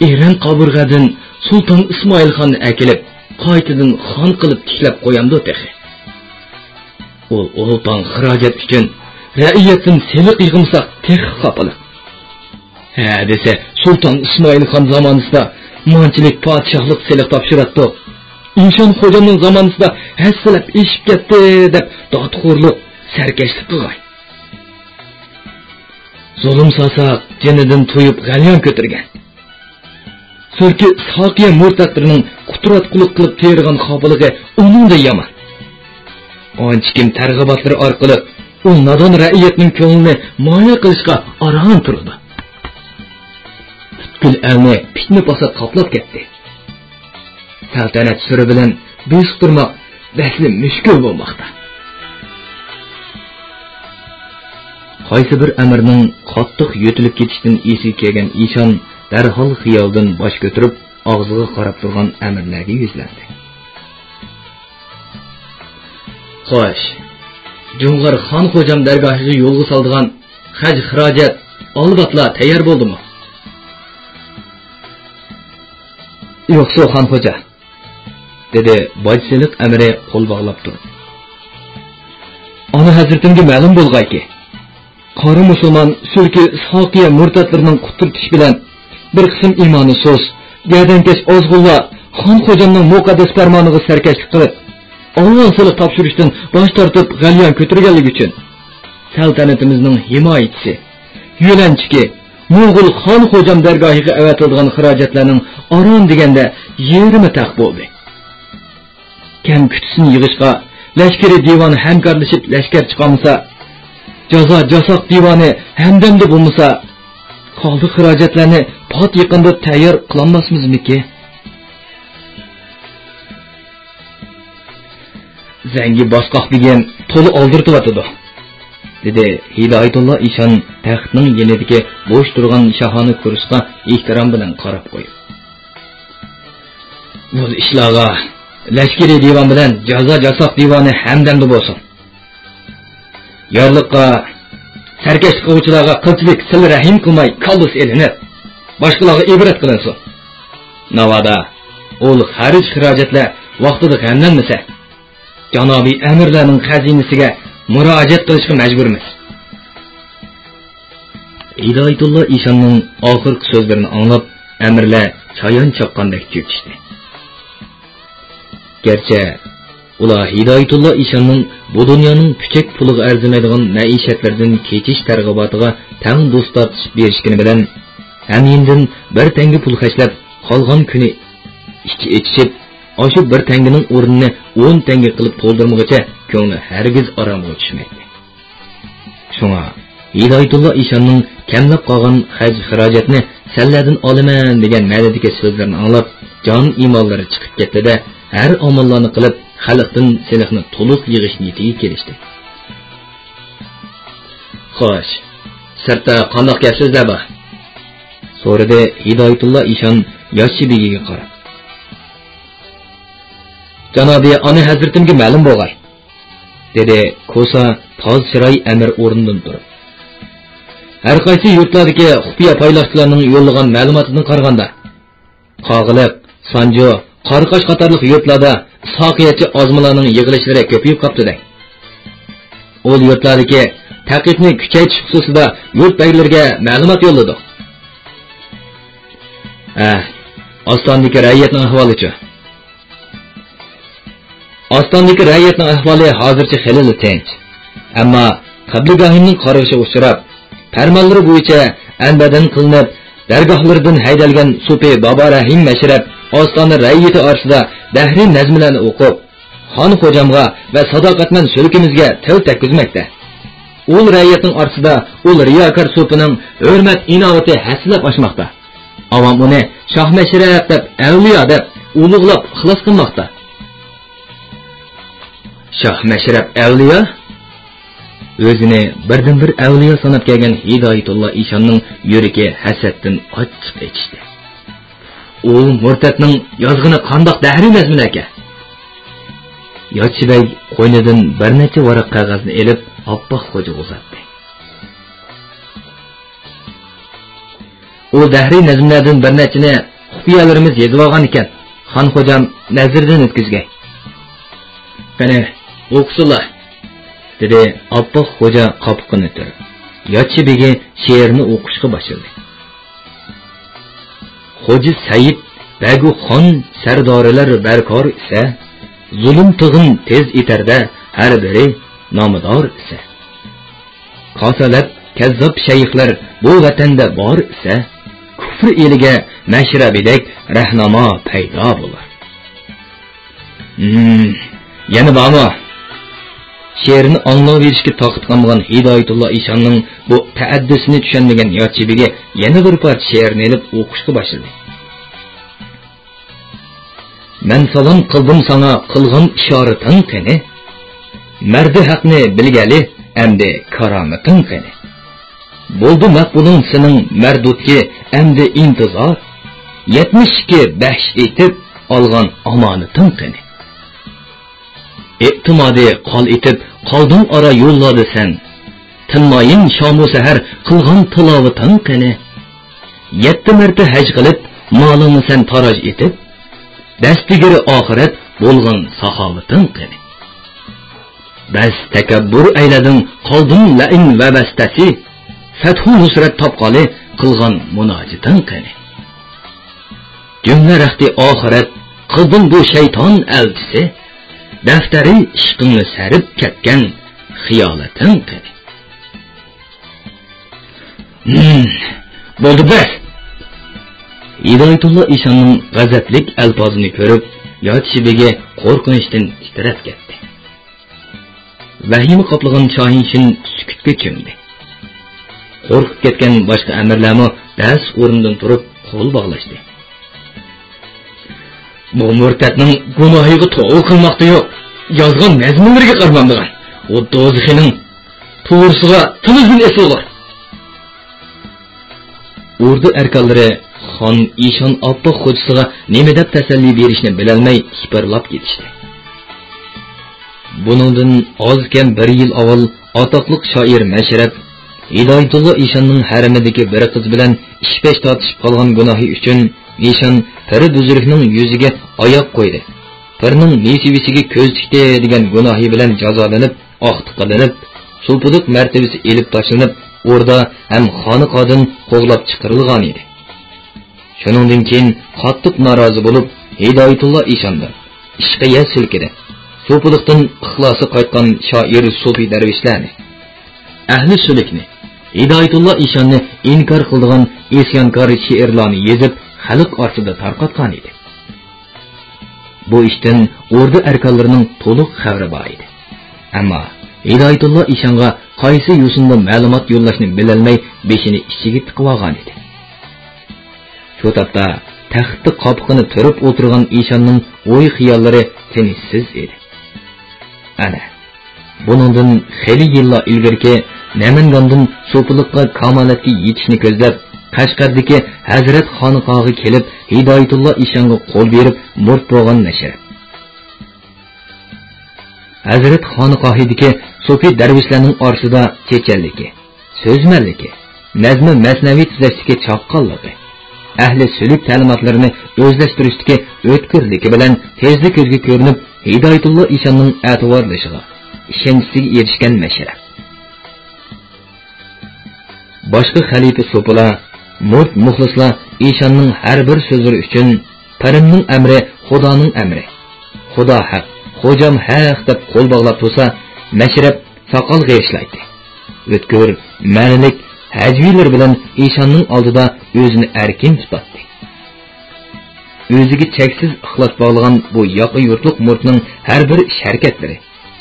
ئېرەن قابۇرغەدىن سۇلتان ئىسمائىل خاننى ئەكېلىپ، قايتىدىن خان قىلىپ تىكلەپ قويامدۇ تېخى؟ ئۇ ئولپان خىراجەت ئۈچۈن رەئىيەتتىن سېلىق يىغمىساق تېخى خاپىلىق. ھە دېسە، سۇلتان ئىسمائىل خان زامانىسىدا مانچىلىك پادىشاھلىق سېلىق تاپشۇراتتۇق. ئىشان خوجامنىڭ زامانىسىدا ھەسسىلەپ ئېشىپ كەتتى دەپ دادخورلۇق، سەركەشلىك قىلغاي. زۇلۇم سالساق جېنىدىن تويۇپ غەليان كۆتۈرگەن. سۈلكى ئىسھاقىيە مۇرتەتلىرىنىڭ قۇتراتقۇلۇق قىلىپ تېرىغان خاپىلىقى ئۇنىڭدىن يامان. ئانچىكىم تەرغىباتلىرى ئارقىلىق ئۇ نادان رەئىيەتنىڭ كۆڭلىنى مايىل قىلىشقا ئاران تۇرىدۇ. پۈتكۈل ئەلنى پىتنە-پاسات قاپلاپ كەتتى. سەلتەنەت سۈرى بىلەن بېسىقتۇرماق بەكلا مۈشكۈل بولماقتا. قايسى بىر ئەمىرنىڭ قاتتىق يۆتىلىپ كېتىشىدىن ئېسىگە كەلگەن ئىشان دەرھال خىيالدىن باش كۆتۈرۈپ، ئاغزىغا قاراپ تۇرغان ئەمىرلەرگە يۈزلەندى. خوش، جۇڭغار خان خوجام دەرگاھىغا يولغا سالىدىغان خەج-خىراجەت، ئالۋاتلار تەييار بولدىمۇ؟ يوقسۇ، خان خوجا، دېدى باج سېلىق ئەمىرى قول باغلاپ تۇرۇپ. ئانا ھەزرىتىمگە مەلۇم بولغايكى. قارا مۇسۇلمان سۈلكى ساقىيە مۇرتەتلىرىنىڭ قۇترىتىشى بىلەن بىر قىسىم ئىمانى سۇس، گەدەنكەش ئازغۇنلار خان خوجامنىڭ مۇقەددەس پەرمانىغا سەركەشلىك قىلىپ، ئالۋان سېلىق تاپشۇرۇشتىن باش تارتىپ غەليان كۆتۈرگەنلىكى ئۈچۈن، سەلتەنىتىمىزنىڭ ھىمايىچىسى، يۆلەنچۈكى، موڭغۇل خان خوجام دەرگاھىغا ئەۋەتىلىدىغان خىراجەتلەرنىڭ ئاران دېگەندە يېرىمى تەق بولدى. كەم كۈتۈسىنى يىغىشقا، لەشكىرىي دىۋان ھەمكارلىشىپ لەشكەر چىقارمىسا، جازا جاساق دىۋانى ھەمدەمدە بولمىسا، قالدى خىراجەتلەرنى پات يېقىندا تەييار قىلالماسمىزمىكى؟ زەڭگى باسقاق بېگىم تولا ئالدىرىتىۋاتىدۇ، دېدى ھىدايەتۇللا ئىشان تەختنىڭ يېنىدىكى بوش تۇرغان شاھانە كۇرسىغا ئېھتىرام بىلەن قاراپ قويۇپ. بۇ ئىشلارغا لەشكىرىي دىۋان بىلەن جازا جاساق دىۋانى ھەمدەمدە بولسۇن. يارلىققا، سەركەشلىك قىلغۇچىلارغا قىلچىلىك سىلە رەھىم قىلماي كاللىسى ئېلىنىپ، باشقىلارغا ئىبرەت قىلىنسۇن. ناۋادا ئۇل خەرج خىراجەتلەر ۋاقتىدا غەملەنمىسە، جانابىي ئەمىرلەرنىڭ خەزىنىسىگە مۇراجىئەت قىلىشقا مەجبۇرمىز. ھىدايەتۇللا ئىشاننىڭ ئاخىرقى سۆزلىرىنى ئاڭلاپ، ئەمىرلەر چايان چاققاندەك چۆچۈشتى. گەرچە ئۇلار ھىدايەتۇللا ئىشاننىڭ بۇ دۇنيانىڭ پۈچەك پۇلىغا ئەرزىمەيدىغان مەئىشەتلىرىدىن كېچىش تەرغىباتىغا تەڭ دوست تارتىشىپ بېرىشكىنى بىلەن، ھەميىندىن بىر تەڭگە پۇل خەجلەپ، قالغان كۈنى ئىچى ئېچىشىپ، ئاشۇ بىر تەڭگىنىڭ ئورنىنى ئون تەڭگە قىلىپ تولدۇرمىغۇچە كۆڭلى ھەرگىز ئارامىغا چۈشمەيتتى. شۇڭا ھىدايەتۇللا ئىشاننىڭ كەملەپ قالغان خەج-خىراجەتنى سەنلەردىن ئالىمەن دېگەن مەنىدىكى سۆزلىرىنى ئاڭلاپ، جان ئىمانلىرى چىقىپ كەتتى-دە، ھەر ئاماللارنى قىلىپ، خەلقتىن سېلىقنى تولۇق يىغىش نىيىتىگە كېلىشتى. خوش، سىرتتا قانداق گەپ-سۆزلەر بار؟ سورىدى ھىدايەتۇللا ئىشان ياشچى بېگىگە قاراپ. جانابىي ئانا ھەزرىتىمگە مەلۇم بولغاي، دېدى كوسا تاز چىراي ئەمىر ئورنىدىن تۇرۇپ. ھەر قايسى يۇرتلاردىكى خۇپىيە پايلاقچىلارنىڭ يوللىغان مەلۇماتىدىن قارىغاندا، قاغىلىق، سانجۇ، قاراقاش قاتارلىق يۇرتلاردا ساقىيەتچى ئازمىلارنىڭ يىغىلىشلىرى كۆپىيىپ قاپتۇ دەي. ئۇ يۇرتلاردىكى تەقىپنى كۈچەيتىش خۇسۇسىدا يۇرت بەگلىرىگە مەلۇمات يوللىدۇق. ھە، ئاستاندىكى رەئىيەتنىڭ ئەھۋالىچۇ؟ ئاستاندىكى رەئىيەتنىڭ ئەھۋالى ھازىرچە خېلىلا تىنچ. ئەمما قىبلىگاھىمنىڭ قارىغۇچىغا ئۇچراپ، پەرمانلىرى بويىچە ئەنبەدەن قىلىنىپ، دەرگاھلىرىدىن ھەيدەلگەن سوپى بابا رەھىم مەشرەپ ئاستانە رەئىيىتى ئارىسىدا دەھرىي نەزمىلەرنى ئوقۇپ، خان خوجامغا ۋە ساداقەتمەن سۈلكىمىزگە تىل تەگكۈزمەكتە. ئۇل رەئىيەتنىڭ ئارىسىدا ئۇل رىياكار سوپىنىڭ ھۆرمەت ئىناۋىتى ھەسسىلەپ ئاشماقتا. ئاۋام ئۇنى شاھ مەشرەپ دەپ، ئەۋلىيا دەپ ئۇلۇغلاپ ئىخلاس قىلماقتا. شاھ مەشرەپ ئەۋلىيا؟ ئۆزىنى بىردىنبىر ئەۋلىيا ساناپ كەلگەن ھىدايەتۇللا ئىشاننىڭ يۈرىكى ھەسەتتىن ئاچچىق ئېچىشتى. ئۇ مۇرتەتنىڭ يازغىنى قانداق دەھرىي نەزمىلەركەن؟ ياچچى بەگ قوينىدىن بىر نەچچە ۋاراق قەغەزنى ئېلىپ، ئاپپاق خوجىغا ئۇزاتتى. ئۇ دەھرىي نەزملەردىن بىر نەچچىنى خۇپىيەلىرىمىز يېزىۋالغان ئىكەن، خان خوجام نەزىرىدىن ئۆتكۈزگەي. قېنى، ئوقۇسۇنلا، دېدى ئاپپاق خوجا قاپىقىنى تۈرۈپ. ياچچى بېگى شېئىرنى ئوقۇشقا باشلىدى. خوجا سەئىد بەگۇ خان سەردارىلەر بەركار ئىسە، زۇلۇم تىغىن تېز ئېتەردە ھەر بىرى نامىدار ئىسە. قاسالەپ كەززاپ شەيخلەر بۇ ۋەتەندە بار ئىسە، كۇفر ئېلىگە مەشرەبىدەك رەھناما پەيدا بولار. ھىم، يەنە بارمۇ؟ شېئىرنى ئاڭلاۋېرىشكە تاقىتى قالمىغان ھىدايەتۇللا ئىشاننىڭ بۇ تەئەددىسىنى چۈشەنمىگەن ياچچى بېگى يەنە بىر پارچە شېئىرنى ئېلىپ ئوقۇشقا باشلىدى. مەن سالام قىلدىم ساڭا قىلغان ئىشارىتىڭ قېنى؟ مەردى ھەقنى بىلگەلى ئەمدى كارامىتىڭ قېنى؟ بولدى مەقبۇلۇڭ سېنىڭ مەردۇتكى ئەمدى ئىنتىزار، يەتمىش ئىككى بەھىش ئېيتىپ ئالغان ئامانىتىڭ قېنى؟ ئېتىمادى قال ئېتىپ قالدىڭ ئارا يوللاردا سەن، تىنمايىن شامۇ سەھەر قىلغان تىلاۋىتىڭ قېنى؟ يەتتە مەرتە ھەج قىلىپ مالىڭنى سەن تاراج ئېتىپ، دەستىگىرى ئاخىرەت بولغان ساخاۋىتىڭ قېنى؟ بەس تەكەببۇر ئەيلەدىڭ، قالدىم لەئىن ۋەۋەستەسى، فەتھۇ نۇسرەت تاپقالى، قىلغان مۇناجىتىڭ قېنى؟ جۈملە رەختى ئاخىرەت، قىلدىم بۇ شەيتان ئەلچىسى، دەفتەرى ئىشقىڭنى سەرىپ كەتكەن خىيالىتىڭ قېنى؟ ھىم، بولدى، بەس! ھىدايەتۇللا ئىشاننىڭ غەزەپلىك ئەلپازىنى كۆرۈپ، ياتىشى بېگى قورقۇنچتىن تىترەپ كەتتى. ۋەھىمە قاپلىغان شاھىنشىن سۈكۈتكە چۆمدى. قورقۇپ كەتكەن باشقا ئەمىرلەرمۇ دەس ئورنىدىن تۇرۇپ قول باغلاشتى. بۇ مۇرتەتنىڭ گۇناھىغا توۋا قىلماقتا يوق، يازغان نەزمىلىرىگە قارىمامدىغان. ئۇ دوزىخىنىڭ توغرىسىغا تىلىدىن ئېسىلغۇر. ئوردا ئەركانلىرى خان ئىشان ئاپپاق خوجىسىغا نېمە دەپ تەسەللى بېرىشنى بىلەلمەي كىپىرلاپ كېتىشتى. بۇنىڭدىن ئاز كەم بىر يىل ئاۋۋال ئاتاقلىق شائىر مەشرەپ ھىدايەتۇللا ئىشاننىڭ ھەرىمىدىكى بىر قىز بىلەن ئىش-پەش تارتىشىپ قالغان گۇناھى ئۈچۈن ئىشان پىرى بۈزرۈكنىڭ يۈزىگە ئاياق قويدى. پىرنىڭ نېسىۋىسىگە كۆز تىكتى دېگەن گۇناھى بىلەن جازالىنىپ، ئاختى قىلىنىپ، سوپىلىق مەرتىۋىسى ئېلىپ تاشلىنىپ، ئوردا ھەم خانىقادىن قوغلاپ چىقىرىلغانىدى. شۇنىڭدىن كېيىن قاتتىق نارازى بولۇپ، ھىدايەتۇللا ئىشاندىن، ئىشقىيە سۈلكىدىن، سوپىلىقتىن ئىخلاسى قايتقان شائىر سوپى دەرۋىشلەرنى، ئەھلى سۈلۈكنى، ھىدايەتۇللا ئىشاننى ئىنكار قىلىدىغان ئىسيانكار شېئىرلارنى يېزىپ، خەلق ئارىسىدا تارقاتقانىدى. بۇ ئىشتىن ئوردا ئەركانلىرىنىڭ تولۇق خەۋىرى بار ئىدى. ئەمما ھىدايەتۇللا ئىشانغا قايسى يوسۇندا مەلۇمات يوللاشنى بىلەلمەي، بېشىنى ئىچىگە تىقىۋالغان ئىدى. شۇ تاپتا تەختتە قاپىقىنى تۈرۈپ ئولتۇرغان ئىشاننىڭ ئوي-خىياللىرى تىنچسىز ئىدى. ئەنە، بۇنىڭدىن خېلى يىللار ئىلگىرىكى نەمەنگاندىن سوپىلىققا كامالەتكە يېتىشنى كۆزلەپ، قەشقەردىكى ھەزرەت خانىقاغا كېلىپ، ھىدايەتۇللا ئىشانغا قول بېرىپ مۇرىت بولغان مەشرەپ. ھەزرەت خانىقاھىدىكى سوپى دەرۋىشلەرنىڭ ئارىسىدا چېچەنلىكى، سۆزمەنلىكى، نەزمۇ مەسنەۋى تۈزەشتىكى چاققانلىقى، ئەھلى سۈلۈك تەلىماتلىرىنى ئۆزلەشتۈرۈشتىكى ئۆتكۈرلۈكى بىلەن تېزلا كۆزگە كۆرۈنۈپ، ھىدايەتۇللا ئىشاننىڭ ئەتىۋارلىشىغا، ئىشەنچىسىگە ئېرىشكەن مەشرەپ. باشقا خەلىپە سوپىلار، مۇرىت مۇخلىسلار ئىشاننىڭ ھەر بىر سۆزلىرى ئۈچۈن پىرىمنىڭ ئەمرى خۇدانىڭ ئەمرى، خۇدا ھەق، خوجام ھەق دەپ قول باغلاپ تۇرسا، مەشرەپ ساقال قېرىشلايتتى. ئۆتكۈر، مەنىلىك ھەجۋىيلىرى بىلەن ئىشاننىڭ ئالدىدا ئۆزىنى ئەركىن تۇتاتتى. ئۆزىگە چەكسىز ئىخلاس باغلىغان بۇ ياقا يۇرتلۇق مۇرىتنىڭ ھەر بىر ئىش-ھەرىكەتلىرى،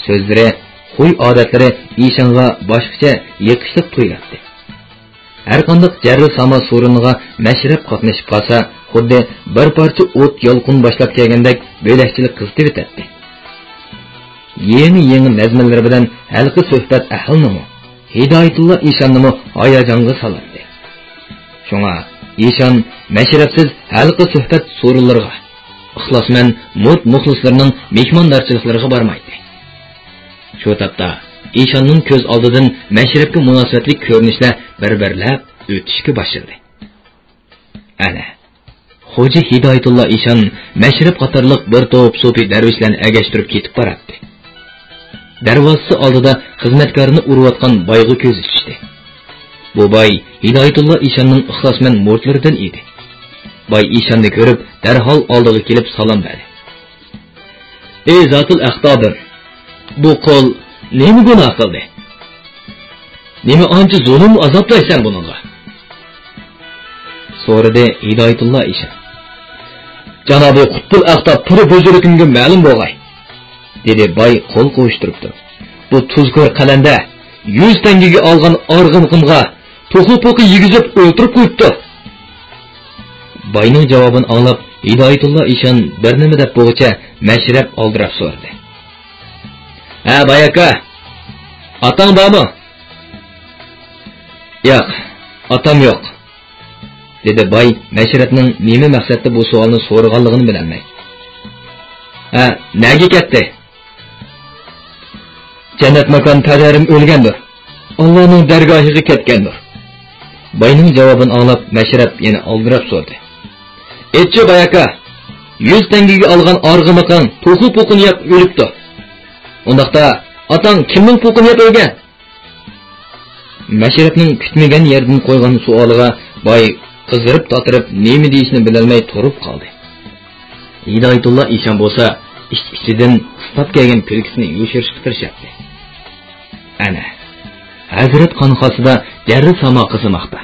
سۆزلىرى، خۇي-ئادەتلىرى ئىشانغا باشقىچە يېقىشلىق تۇيۇلاتتى. ھەرقانداق جەررى ساما سورۇنىغا مەشرەپ قاتنىشىپ قالسا، خۇددى بىر پارچە ئوت يالقۇن باشلاپ كەلگەندەك بۆلەكچىلىك قىزىتىۋېتەتتى. يېڭى-يېڭى نەزمىلىرى بىلەن ھەلقە سۆھبەت ئەھلىنىمۇ، ھىدايەتۇللا ئىشاننىمۇ ھاياجانغا سالاتتى. شۇڭا ئىشان مەشرەپسىز ھەلقە سۆھبەت سورۇنلىرىغا، ئىخلاسمەن مۇرىت مۇخلىسلىرىنىڭ مېھماندارچىلىقلىرىغا بارمايتتى. شۇ تاپتا ئىشاننىڭ كۆز ئالدىدىن مەشرەپكە مۇناسىۋەتلىك كۆرۈنۈشلەر بىر-بىرلەپ ئۆتۈشكە باشلىدى. ئەنە، خوجا ھىدايەتۇللا ئىشان مەشرەپ قاتارلىق بىر توپ سوپى دەرۋىشلەرنى ئەگەشتۈرۈپ كېتىپ باراتتى. دەرۋازىسى ئالدىدا خىزمەتكارنى ئۇرۇۋاتقان بايغا كۆزى چۈشتى. بۇ باي ھىدايەتۇللا ئىشاننىڭ ئىخلاسمەن مۇرىتلىرىدىن ئىدى. باي ئىشاننى كۆرۈپ، دەرھال ئالدىغا كېلىپ سالام بەردى. ئەي زاتىل ئەقتابىم، بۇ قۇل نېمە گۇناھ قىلدى؟ نېمە ئانچە زۇلۇم ئازابلايسەن بۇنىڭغا؟ سورىدى ھىدايەتۇللا ئىشان. جانابى قۇتبۇل ئەقتاب پىرى بۇزرىكىمگە مەلۇم بولغاي، دېدى باي قول قوۋۇشتۇرۇپ تۇرۇپ. بۇ تۇزكور قەلەندەر يۈز تەڭگىگە ئالغان ئارغىمىقىمغا توخۇ-پوقى يېگۈزۈپ ئۆلتۈرۈپ قويۇپتۇ. باينىڭ جاۋابىنى ئاڭلاپ، ھىدايەتۇللا ئىشان بىر نېمە دەپ بولغۇچە مەشرەپ ئالدىراپ سورىدى. ھە، باي ئاكا، ئاتاڭ بارمۇ؟ ياق، ئاتام يوق، دېدى باي مەشرەپنىڭ نېمە مەقسەتتە بۇ سوئالنى سورىغانلىقىنى بىلەلمەي. ھە، نەگە كەتتى؟ جەننەت ماكان پەدەرىم ئۆلگەندۇر، ئاللانىڭ دەرگاھىغا كەتكەندۇر. باينىڭ جاۋابىنى ئاڭلاپ، مەشرەپ يەنە ئالدىراپ سورىدى. ئېيتچۇ، باي ئاكا، يۈز تەڭگىگە ئالغان ئارغىمىقىڭ توخۇ پوقىنى يەپ ئۆلۈپتۇ. ئۇنداقتا، ئاتاڭ كىمنىڭ پوقىنى يەپ ئۆلگەن؟ مەشرەپنىڭ كۈتمىگەن يەردىن قويغان سوئالىغا باي قىزىرىپ تاتىرىپ نېمە دېيىشنى بىلەلمەي تۇرۇپ قالدى. ھىدايەتۇللا ئىشان بولسا ئىچ-ئىچىدىن قىستاپ كەلگەن كۈلكىسىنى يوشۇرۇشقا تىرىشاتتى. ئەنە، ھەزرەت خانقاسىدا دەررە ساما قىزىماقتا.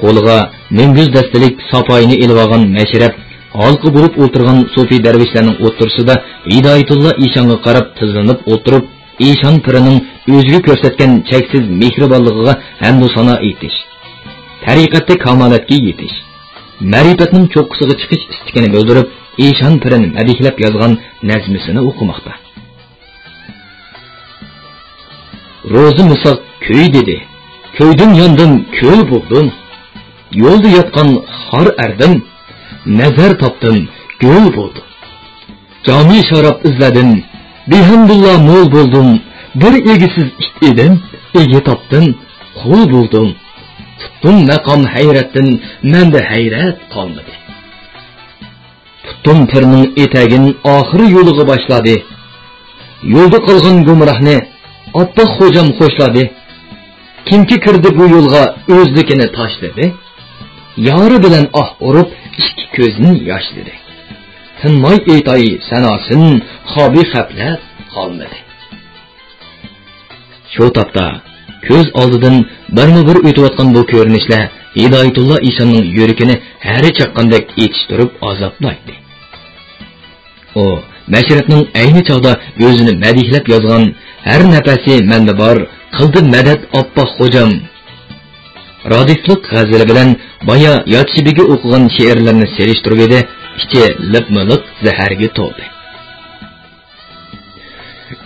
قولىغا مۈڭگۈز دەستىلىك ساپايىنى ئېلىۋالغان مەشرەپ ھالقا بولۇپ ئولتۇرغان سوپى دەرۋىشلەرنىڭ ئوتتۇرىسىدا ھىدايەتۇللا ئىشانغا قاراپ تىزلىنىپ ئولتۇرۇپ، ئىشان پىرىنىڭ ئۆزىگە كۆرسەتكەن چەكسىز مېھرىبانلىقىغا ھەمدۇ سانا ئېيتىش، تەرىقەتتە كامالەتكە يېتىش، مەرىپەتنىڭ چوققىسىغا چىقىش ئىستىكىنى بىلدۈرۈپ، ئىشان پىرىنى مەدھىيەلەپ يازغان نەزمىسىنى ئوقۇماقتا. روزى مىساق كۆي دېدى، كۆيدۈم ياندىم كۆل بولدۇم. يولدا ياتقان خار ئەردىم، نەزەر تاپتىم گۆل بولدۇم. جامى شاراب ئىزلەدىم، بىھەمدۇللا مول بولدۇم. بىر ئىگىسىز ئىت ئىدىم، ئىگە تاپتىم قۇل بولدۇم. تۇتتۇم مەقام ھەيرەتتىن، مەندە ھەيرەت قالمىدى. تۇتتۇم پىرنىڭ ئېتەگىن ئاخىر يولىغا باشلادى. يولدا قالغان گۇمراھنى ئاپپاق خوجام خوشلادى. كىمكى كىردى بۇ يولغا ئۆزلۈكىنى تاشلىدى. يارى بىلەن ئاھ ئۇرۇپ ئىككى كۆزىنى ياشلىدى. تىنماي ئېيتاي ساناسىن خابى خەپلەت قالمىدى. شۇ تاپتا كۆز ئالدىدىن بىرمۇبىر ئۆتۈۋاتقان بۇ كۆرۈنۈشلەر ھىدايەتۇللا ئىشاننىڭ يۈرىكىنى ھەرە چاققاندەك ئېچىشتۇرۇپ ئازابلايتتى. ئۇ مەشرەپنىڭ ئەينى چاغدا ئۆزىنى مەدھىيەلەپ يازغان «ھەر نەپەسى مەندە بار، قىلدى مەدەت ئاپپاق خوجام» رادىسلىق غەزىلى بىلەن بايا ياتىشىبىگە ئوقۇغان شېئىرلىرىنى سېلىشتۇرۇۋىدى، ئىچى لىپمۇلىق زەھەرگە تولدى.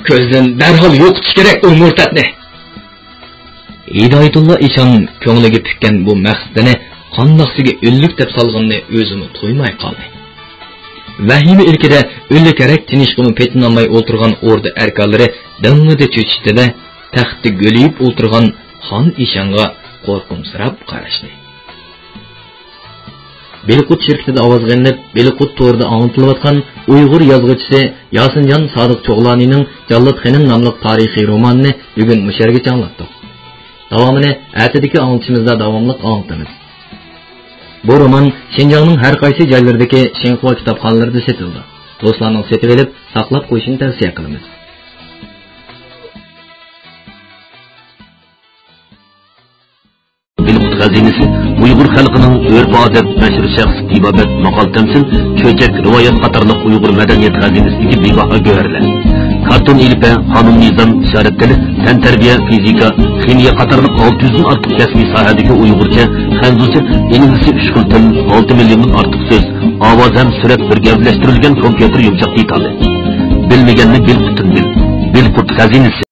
كۆزدىن دەرھال يوقىتىش كېرەك ئۇ مۇرتەتنى! ھىدايەتۇللا ئىشان كۆڭلىگە پۈككەن بۇ مەقسىتىنى قانداقسىگە ئۆلۈك دەپ سالغىنىنى ئۆزىمۇ تۇيماي قالدى. ۋەھىمە ئىلكىدە ئۆلۈكرەك تىنىشقىمۇ پېتىنالماي ئولتۇرغان ئوردا ئەركانلىرى دىڭڭىدە چۆچۈشتى-دە، تەختتە گۆلىيىپ ئولتۇرغان خان ئىشانغا قورقۇمسىراپ قاراشتى. بېلىققۇت شىركىتىدە ئاۋازغا ئېلىنىپ، بېلىققۇت تورىدا ئاڭلىتىلىۋاتقان ئۇيغۇر يازغۇچىسى ياسىنجان سادىق چوغلانىنىڭ جاللات خېنىم ناملىق تارىخىي رومانىنى بۈگۈن مۇشۇ يەرگىچە ئاڭلاتتۇق. داۋامىنى ئەتىدىكى ئاڭلىتىشىمىزدا داۋاملىق ئاڭلىتىمىز. بۇ رومان شىنجاڭنىڭ ھەر قايسى جايلىرىدىكى شىنخۇا كىتابخانىلىرىدا سېتىلىدۇ. دوستلارنىڭ سېتىۋېلىپ، ساقلاپ قويۇشىنى تەۋسىيە قىلىمىز. بېلىققۇت خەزىنىسى، ئۇيغۇر خەلقىنىڭ ئۆرپ-ئادەت، مەشھۇر شەخس، تېبابەت، ماقال-تەمسىل، چۆچەك، رىۋايەت قاتارلىق ئۇيغۇر مەدەنىيەت خەزىنىسىدىكى بىباھا گۆھەرلەر. كارتون ئېلىپبە، قانۇن-نىزام، ئىشارەت تىلى، تەنتەربىيە، فىزىكا، خىمىيە قاتارلىق ئالتە يۈزدىن ئارتۇق كەسپىي ساھەدىكى ئۇيغۇرچە، خەنزۇچە، ئىنگلىزچە ئۈچ خىل تىل، ئالتە مىليوندىن ئارتۇق سۆز، ئاۋاز ھەم سۈرەت بىر گەۋدىلەشتۈرۈلگەن كومپيۇتېر يۇمشاق دېتالى. بىلمىگەننى بېلىققۇتتىن بىل. بېلىققۇت خەزىنىسى.